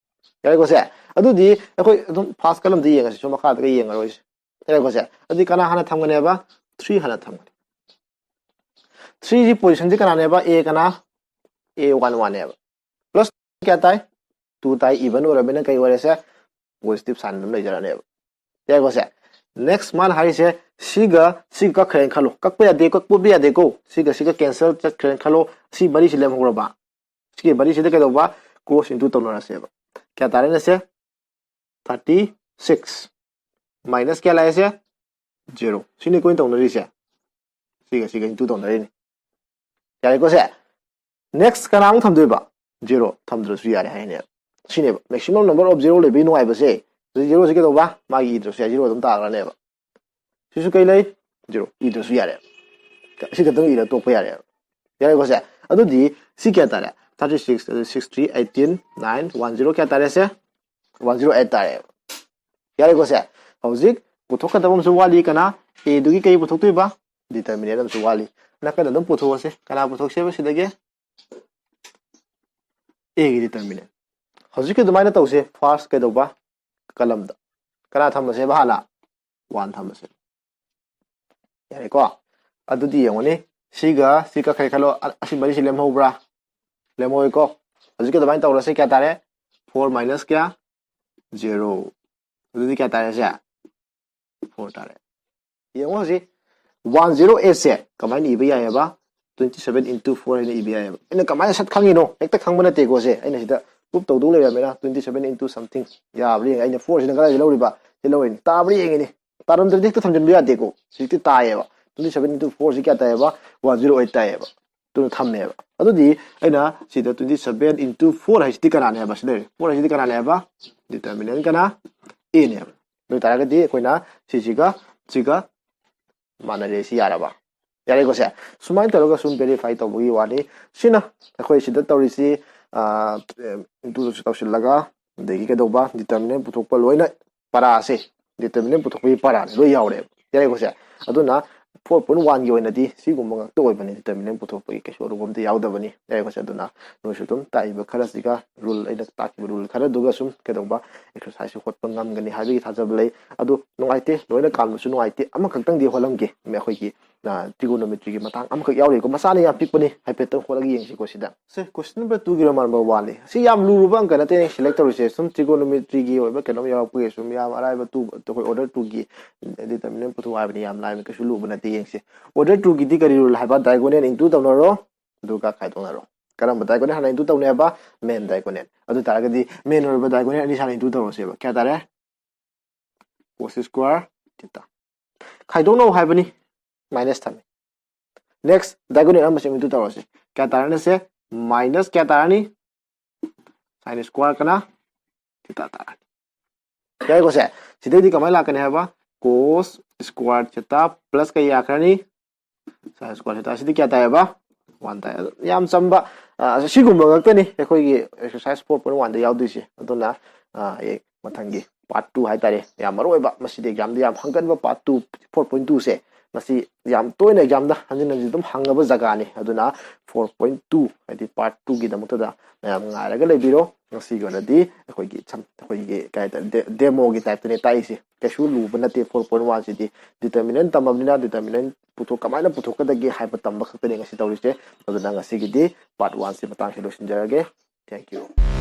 ꯌꯥꯏꯀꯣ ꯁꯦ? ꯑꯗꯨꯗꯤ ꯑꯩꯈꯣꯏ ꯑꯗꯨꯝ first column ꯗ ꯌꯦꯡꯉꯁꯤ, ꯁꯣꯝ ꯃꯈꯥꯗꯒ ꯌꯦꯡꯉꯔꯣꯏꯁꯦ꯫ ꯌꯥꯏꯀꯣ ꯁꯦ? ꯑꯗꯨꯗꯤ ꯀꯅꯥ ꯍꯥꯟꯅ ꯊꯝꯒꯅꯦꯕ? Three ꯍꯥꯟꯅ ꯊꯝꯒꯅꯤ꯫ Three ꯁꯤ position ꯁꯤ ꯀꯅꯥꯅꯦꯕ? A ꯀꯅꯥ? A one one ꯅꯦꯕ꯫ Plus ꯀꯌꯥ ꯇꯥꯏ? Two ꯇꯥꯏ꯫ Even ꯑꯣꯏꯔꯕꯅꯤꯅ ꯀꯩ ꯑꯣꯏꯔꯦꯁꯦ? Positive sign ꯑꯗꯨꯝ ꯂꯩꯖꯔꯅꯦꯕ꯫ ꯌꯥꯏꯀꯣ ꯁꯦ? Next ꯃꯥꯅ ꯍꯥꯏꯔꯤꯁꯦ ꯁꯤꯒ ꯁꯤꯒ ꯀꯛꯈ꯭ꯔꯦꯅ ꯈꯜꯂꯣ꯫ ꯀꯛꯄ ꯌꯥꯗꯦ, ꯀꯛꯄ ꯌꯥꯗꯦꯀꯣ꯫ ꯁꯤꯒ ꯁꯤꯒ cancel ꯆꯠꯈ꯭ꯔꯦꯅ ꯈꯜꯂꯣ꯫ ꯁꯤ ꯃꯔꯤꯁꯤ ꯂꯦꯝꯍꯧꯔꯕ꯫ ꯁꯤꯒꯤ ꯃꯔꯤꯁꯤꯗ ꯀꯩꯗꯧꯕ? Cross into ꯇꯧꯅꯔꯁꯦꯕ꯫ ꯀꯌꯥ ꯇꯥꯔꯦꯅꯦ ꯁꯦ? Thirty six꯫ Minus ꯀꯌꯥ ꯂꯥꯛꯑꯦꯁꯦ? Zero꯫ ꯁꯤꯅꯤ ꯑꯩꯈꯣꯏꯅ ꯇꯧꯅꯔꯤꯁꯦ꯫ ꯁꯤꯒ ꯁꯤꯒ into ꯇꯧꯅꯔꯤꯅꯤ꯫ ꯌꯥꯔꯦꯀꯣ ꯁꯦ? Next ꯀꯅꯥꯃꯨꯛ ꯊꯝꯗꯣꯏꯕ? Zero ꯊꯝꯗ꯭ꯔꯁꯨ ꯌꯥꯔꯦ ꯍꯥꯏꯅꯦꯕ꯫ ꯁꯤꯅꯦꯕ maximum number of zero ꯂꯩꯕꯒꯤ ꯅꯨꯡꯉꯥꯏꯕꯁꯦ꯫ ꯍꯧꯖꯤꯛ zero ꯁꯤ ꯀꯩꯗꯧꯕ? ꯃꯥꯒꯤ ꯏꯗ꯭ꯔꯁꯨ ꯌꯥꯏ, zero ꯑꯗꯨꯝ ꯇꯥꯈ꯭ꯔꯅꯦꯕ꯫ ꯁꯤꯁꯨ ꯀꯩ ꯂꯩ? Zero꯫ ꯏꯗ꯭ꯔꯁꯨ ꯌꯥꯔꯦ꯫ ꯁꯤ ꯈꯛꯇꯪ ꯏꯔ ꯇꯣꯛꯄ ꯌꯥꯔꯦꯕ꯫ ꯌꯥꯔꯦꯀꯣ ꯁꯦ? ꯑꯗꯨꯗꯤ ꯁꯤ ꯀꯌꯥ ꯇꯥꯔꯦ? Thirty six, ꯑꯗꯨ six three eighteen, nine, one zero ꯀꯌꯥ ꯇꯥꯔꯦ ꯁꯦ? One zero eight ꯇꯥꯔꯦꯕ꯫ ꯌꯥꯔꯦꯀꯣ ꯁꯦ? ꯍꯧꯖꯤꯛ ꯄꯨꯊꯣꯛꯀꯗꯕ ꯑꯃꯁꯨ ꯋꯥꯠꯂꯤ꯫ ꯀꯅꯥ? A ꯗꯨꯒꯤ ꯀꯩ ꯄꯨꯊꯣꯛꯇꯣꯏꯕ? Determinant ꯑꯃꯁꯨ ꯋꯥꯠꯂꯤ꯫ ꯅꯥꯀꯟꯗ ꯑꯗꯨꯝ ꯄꯨꯊꯣꯛꯑꯁꯦ꯫ ꯀꯅꯥ ꯄꯨꯊꯣꯛꯁꯦꯕ ꯁꯤꯗꯒꯤ? A ꯒꯤ determinant꯫ ꯍꯧꯖꯤꯛꯀꯤ ꯑꯗꯨꯃꯥꯏꯅ ꯇꯧꯁꯦ꯫ First ꯀꯩꯗꯧꯕ? Column ꯗ꯫ ꯀꯅꯥ ꯊꯝꯃꯁꯦꯕ ꯍꯥꯟꯅ? One ꯊꯝꯃꯁꯦ꯫ ꯌꯥꯔꯦꯀꯣ? ꯑꯗꯨꯗꯤ ꯌꯦꯡꯉꯨꯅꯦ꯫ ꯁꯤꯒ ꯁꯤ ꯀꯛꯈ꯭ꯔꯦ ꯈꯜꯂꯣ꯫ ꯑ-, ꯑꯁꯤ ꯃꯔꯤꯁꯤ ꯂꯦꯝꯍꯧꯕ꯭ꯔꯥ? ꯂꯦꯝꯍꯧꯋꯤꯀꯣ? ꯍꯧꯖꯤꯛꯀꯤ ꯑꯗꯨꯃꯥꯏꯅ ꯇꯧꯔꯁꯦ꯫ ꯀꯌꯥ ꯇꯥꯔꯦ? Four minus ꯀꯌꯥ? Zero꯫ ꯑꯗꯨꯗꯤ ꯀꯌꯥ ꯇꯥꯔꯦ ꯁꯦ? Four ꯇꯥꯔꯦ꯫ ꯌꯦꯡꯉꯣ ꯍꯧꯖꯤꯛ, one zero eight ꯁꯦ ꯀꯃꯥꯏꯅ ꯏꯕ ꯌꯥꯏꯑꯕ? Twenty seven into four ꯍꯥꯏꯅ ꯏꯕ ꯌꯥꯏꯑꯕ꯫ ꯑꯩꯅ ꯀꯃꯥꯏꯅ ꯁꯠ ꯈꯪꯉꯤꯅꯣ? ꯍꯦꯛꯇ ꯈꯪꯕ ꯅꯠꯇꯦꯀꯣ ꯁꯦ꯫ ꯑꯩꯅ ꯁꯤꯗ proof ꯇꯧꯗꯧ ꯂꯩꯔꯕꯅꯤꯅ twenty seven into something ꯌꯥꯕ꯭ꯔꯥ ꯌꯦꯡꯉꯦ꯫ ꯑꯩꯅ four ꯁꯤꯅ ꯀꯗꯥꯏꯗ ꯂꯧꯔꯤꯕ? ꯁꯤ ꯂꯧꯔꯤꯅꯤ꯫ ꯇꯥꯕ꯭ꯔꯥ ꯌꯦꯡꯉꯤꯅꯤ꯫ ꯇꯥꯔꯝꯗ꯭ꯔꯗꯤ ꯍꯦꯛꯇ ꯊꯝꯖꯤꯟꯕ ꯌꯥꯗꯦꯀꯣ꯫ ꯍꯧꯖꯤꯛꯇꯤ ꯇꯥꯏꯌꯦꯕ, twenty seven into four ꯁꯤ ꯀꯌꯥ ꯇꯥꯏꯌꯦꯕ? One zero eight ꯇꯥꯏꯌꯦꯕ꯫ ꯑꯗꯨꯅ ꯊꯝꯃꯦꯕ꯫ ꯑꯗꯨꯗꯤ ꯑꯩꯅ ꯁꯤꯗ twenty seven into four ꯍꯥꯏꯁꯤꯗꯤ ꯀꯅꯥꯅꯦ ꯍꯥꯏꯕ? ꯁꯤ ꯂꯩꯔꯦ꯫ Four ꯍꯥꯏꯁꯤꯗꯤ ꯀꯅꯥꯅꯦ ꯍꯥꯏꯕ? Determinant ꯀꯅꯥ? A ꯅꯦꯕ꯫ ꯑꯗꯨ ꯑꯣꯏꯇꯥꯔꯒꯗꯤ ꯑꯩꯈꯣꯏꯅ ꯁꯤꯁꯤꯒ ꯁꯤꯒ ꯃꯥꯟꯅꯔꯦ꯫ ꯁꯤ ꯌꯥꯔꯕ? ꯌꯥꯔꯦꯀꯣ ꯁꯦ? ꯁꯨꯃꯥꯏꯅ ꯇꯧꯔꯒ ꯁꯨꯝ verify ꯇꯧꯕꯒꯤ ꯋꯥꯅꯤ꯫ ꯁꯤꯅ ꯑꯩꯈꯣꯏ ꯁꯤꯗ ꯇꯧꯔꯤꯁꯤ, ꯑꯥ, intoꯁꯨ ꯇꯧꯁꯤꯜꯂꯒ, ꯑꯗꯒꯤ ꯀꯩꯗꯧꯕ, determinant ꯄꯨꯊꯣꯛꯄ ꯂꯣꯏꯅ ꯄꯔꯥꯁꯦ, determinant ꯄꯨꯊꯣꯛꯄꯒꯤ ꯄꯔꯥꯅꯤ ꯂꯣꯏ ꯌꯥꯎꯔꯦꯕ꯫ ꯌꯥꯔꯦꯀꯣ ꯁꯦ? ꯑꯗꯨꯅ four point one ꯒꯤ ꯑꯣꯏꯅꯗꯤ ꯁꯤꯒꯨꯝꯕ ꯉꯥꯛꯇ ꯑꯣꯏꯕꯅꯤ, determinant ꯄꯨꯊꯣꯛꯄꯒꯤ ꯀꯩꯁꯨ ꯑꯔꯨꯕ ꯑꯝꯇ ꯌꯥꯎꯗꯕꯅꯤ꯫ ꯌꯥꯔꯦꯀꯣ ꯁꯦ? ꯑꯗꯨꯅ ꯅꯣꯏꯁꯨ ꯑꯗꯨꯝ ꯇꯥꯛꯏꯕ ꯈꯔꯁꯤꯒ, rule, ꯑꯩꯅ ꯇꯥꯛꯈꯤꯕ rule ꯈꯔꯗꯨꯒ ꯁꯨꯝ ꯀꯩꯗꯧꯕ, exercise ꯍꯣꯠꯄ ꯉꯝꯒꯅꯤ ꯍꯥꯏꯕꯒꯤ ꯊꯥꯖꯕ ꯂꯩ꯫ ꯑꯗꯨ ꯅꯨꯡꯉꯥꯏꯇꯦ, ꯂꯣꯏꯅ ꯀꯥꯟꯕꯁꯨ ꯅꯨꯡꯉꯥꯏꯇꯦ꯫ ꯑꯃꯈꯛꯇꯪꯗꯤ ꯍꯣꯠꯂꯝꯒꯦ, ꯑꯩꯈꯣꯏꯒꯤ, ꯑ, trigonometry ꯒꯤ ꯃꯇꯥꯡ ꯑꯃꯈꯛ ꯌꯥꯎꯔꯤꯀꯣ, ꯃꯆꯥꯅ ꯌꯥꯝ ꯄꯤꯛꯄꯅꯤ, ꯍꯥꯏꯐꯦꯠꯇꯪ ꯍꯣꯠꯂꯒ ꯌꯦꯡꯁꯤꯀꯣ ꯁꯤꯗ꯫ ꯁꯦ, question number two ꯒꯤ Roman number one ꯅꯤ꯫ ꯁꯤ ꯌꯥꯝ ꯂꯨꯔꯨꯕ ꯑꯪꯀ ꯅꯠꯇꯦ, select ꯇꯧꯔꯤꯁꯦ꯫ ꯁꯨꯝ trigonometry ꯒꯤ ꯑꯣꯏꯕ ꯀꯩꯅꯣꯝ ꯌꯥꯎꯔꯛꯄꯒꯤ ꯁꯨꯝ ꯌꯥꯝ ꯑꯔꯥꯏꯕ two, ꯑꯩꯈꯣꯏ order two ꯒꯤ determinant ꯄꯨꯊꯣꯛ ꯍꯥꯏꯕꯅꯤ, ꯌꯥꯝ ꯂꯥꯏꯕ, ꯀꯩꯁꯨ ꯂꯨꯕ ꯅꯠꯇꯦ, ꯌꯦꯡꯁꯤ꯫ Order two ꯒꯤꯗꯤ ꯀꯔꯤ rule ꯍꯥꯏꯕ? Diagonal into ꯇꯧꯅꯔꯣ, ꯑꯗꯨꯒ ꯈꯥꯏꯗꯣꯛꯅꯔꯣ꯫ ꯀꯔꯝꯕ diagonal ꯍꯥꯟꯅ into ꯇꯧꯅꯤ ꯍꯥꯏꯕ? Main diagonal꯫ ꯑꯗꯨ ꯇꯥꯔꯒꯗꯤ main ꯑꯣꯏꯕ diagonal ꯑꯅꯤ ꯍꯥꯟꯅ into ꯇꯧꯔꯁꯦꯕ꯫ ꯀꯌꯥ ꯇꯥꯔꯦ? Cos square theta꯫ ꯈꯥꯏꯗꯣꯛꯅꯧ ꯍꯥꯏꯕꯅꯤ, minus ꯊꯝꯃꯤ꯫ Next diagonal ꯑꯃꯁꯦ into ꯇꯧꯔꯁꯦ꯫ ꯀꯌꯥ ꯇꯥꯔꯅꯤ ꯁꯦ? Minus ꯀꯌꯥ ꯇꯥꯔꯅꯤ? Sin square ꯀꯅꯥ? Theta ꯇꯥꯔꯅꯤ꯫ ꯌꯥꯏꯀꯣ ꯁꯦ? ꯁꯤꯗꯩꯗꯤ ꯀꯃꯥꯏꯅ ꯂꯥꯛꯀꯅꯤ ꯍꯥꯏꯕ? Cos square theta plus ꯀꯩ ꯂꯥꯛꯈ꯭ꯔꯅꯤ? Sin square theta꯫ ꯁꯤꯗꯤ ꯀꯌꯥ ꯇꯥꯏꯌꯦꯕ? One ꯇꯥꯏ꯫ ꯑꯗꯣ ꯌꯥꯝ ꯆꯝꯕ, ꯑ, ꯁꯤꯒꯨꯝꯕ ꯉꯥꯛꯇꯅꯤ ꯑꯩꯈꯣꯏꯒꯤ exercise four point one ꯗ ꯌꯥꯎꯗꯣꯏꯁꯦ꯫ ꯑꯗꯨꯅ, ꯑ, ꯑꯩ ꯃꯊꯪꯒꯤ part two ꯍꯥꯏꯇꯥꯔꯦ, ꯌꯥꯝ ꯃꯔꯨ ꯑꯣꯏꯕ, ꯃꯁꯤꯗꯤ exam ꯗ ꯌꯥꯝ ꯍꯪꯒꯟꯕ part two, four point two ꯁꯦ, ꯃꯁꯤ ꯌꯥꯝ ꯇꯣꯏꯅ exam ꯗ ꯍꯟꯖꯤꯟ ꯍꯟꯖꯤꯟ ꯑꯗꯨꯝ ꯍꯪꯉꯕ ꯖꯒꯥꯅꯤ꯫ ꯑꯗꯨꯅ four point two ꯍꯥꯏꯗꯤ part two ꯒꯤꯗꯃꯛꯇꯗ ꯃꯌꯥꯝ ꯉꯥꯏꯔꯒ ꯂꯩꯕꯤꯔꯣ꯫ ꯉꯁꯤꯒꯤ ꯑꯣꯏꯅꯗꯤ ꯑꯩꯈꯣꯏꯒꯤ ꯁꯝ-, ꯑꯩꯈꯣꯏꯒꯤ ꯀꯩ ꯍꯥꯏꯇꯥꯔꯦ, ꯗꯦ-, demo ꯒꯤ type ꯇꯅꯦ ꯇꯥꯛꯏꯁꯦ꯫ ꯀꯩꯁꯨ ꯂꯨꯕ ꯅꯠꯇꯦ four point one ꯁꯤꯗꯤ꯫ Determinant ꯇꯝꯃꯕꯅꯤꯅ determinant ꯄꯨꯊꯣꯛ-, ꯀꯃꯥꯏꯅ ꯄꯨꯊꯣꯛꯀꯗꯒꯦ ꯍꯥꯏꯕ ꯇꯝꯕ ꯈꯛꯇꯅꯦ ꯉꯁꯤ ꯇꯧꯔꯤꯁꯦ꯫ ꯑꯗꯨꯅ ꯉꯁꯤꯒꯤꯗꯤ part one ꯁꯤ ꯃꯇꯥꯡꯁꯤ ꯂꯣꯏꯁꯤꯟꯖꯔꯒꯦ꯫ Thank you꯫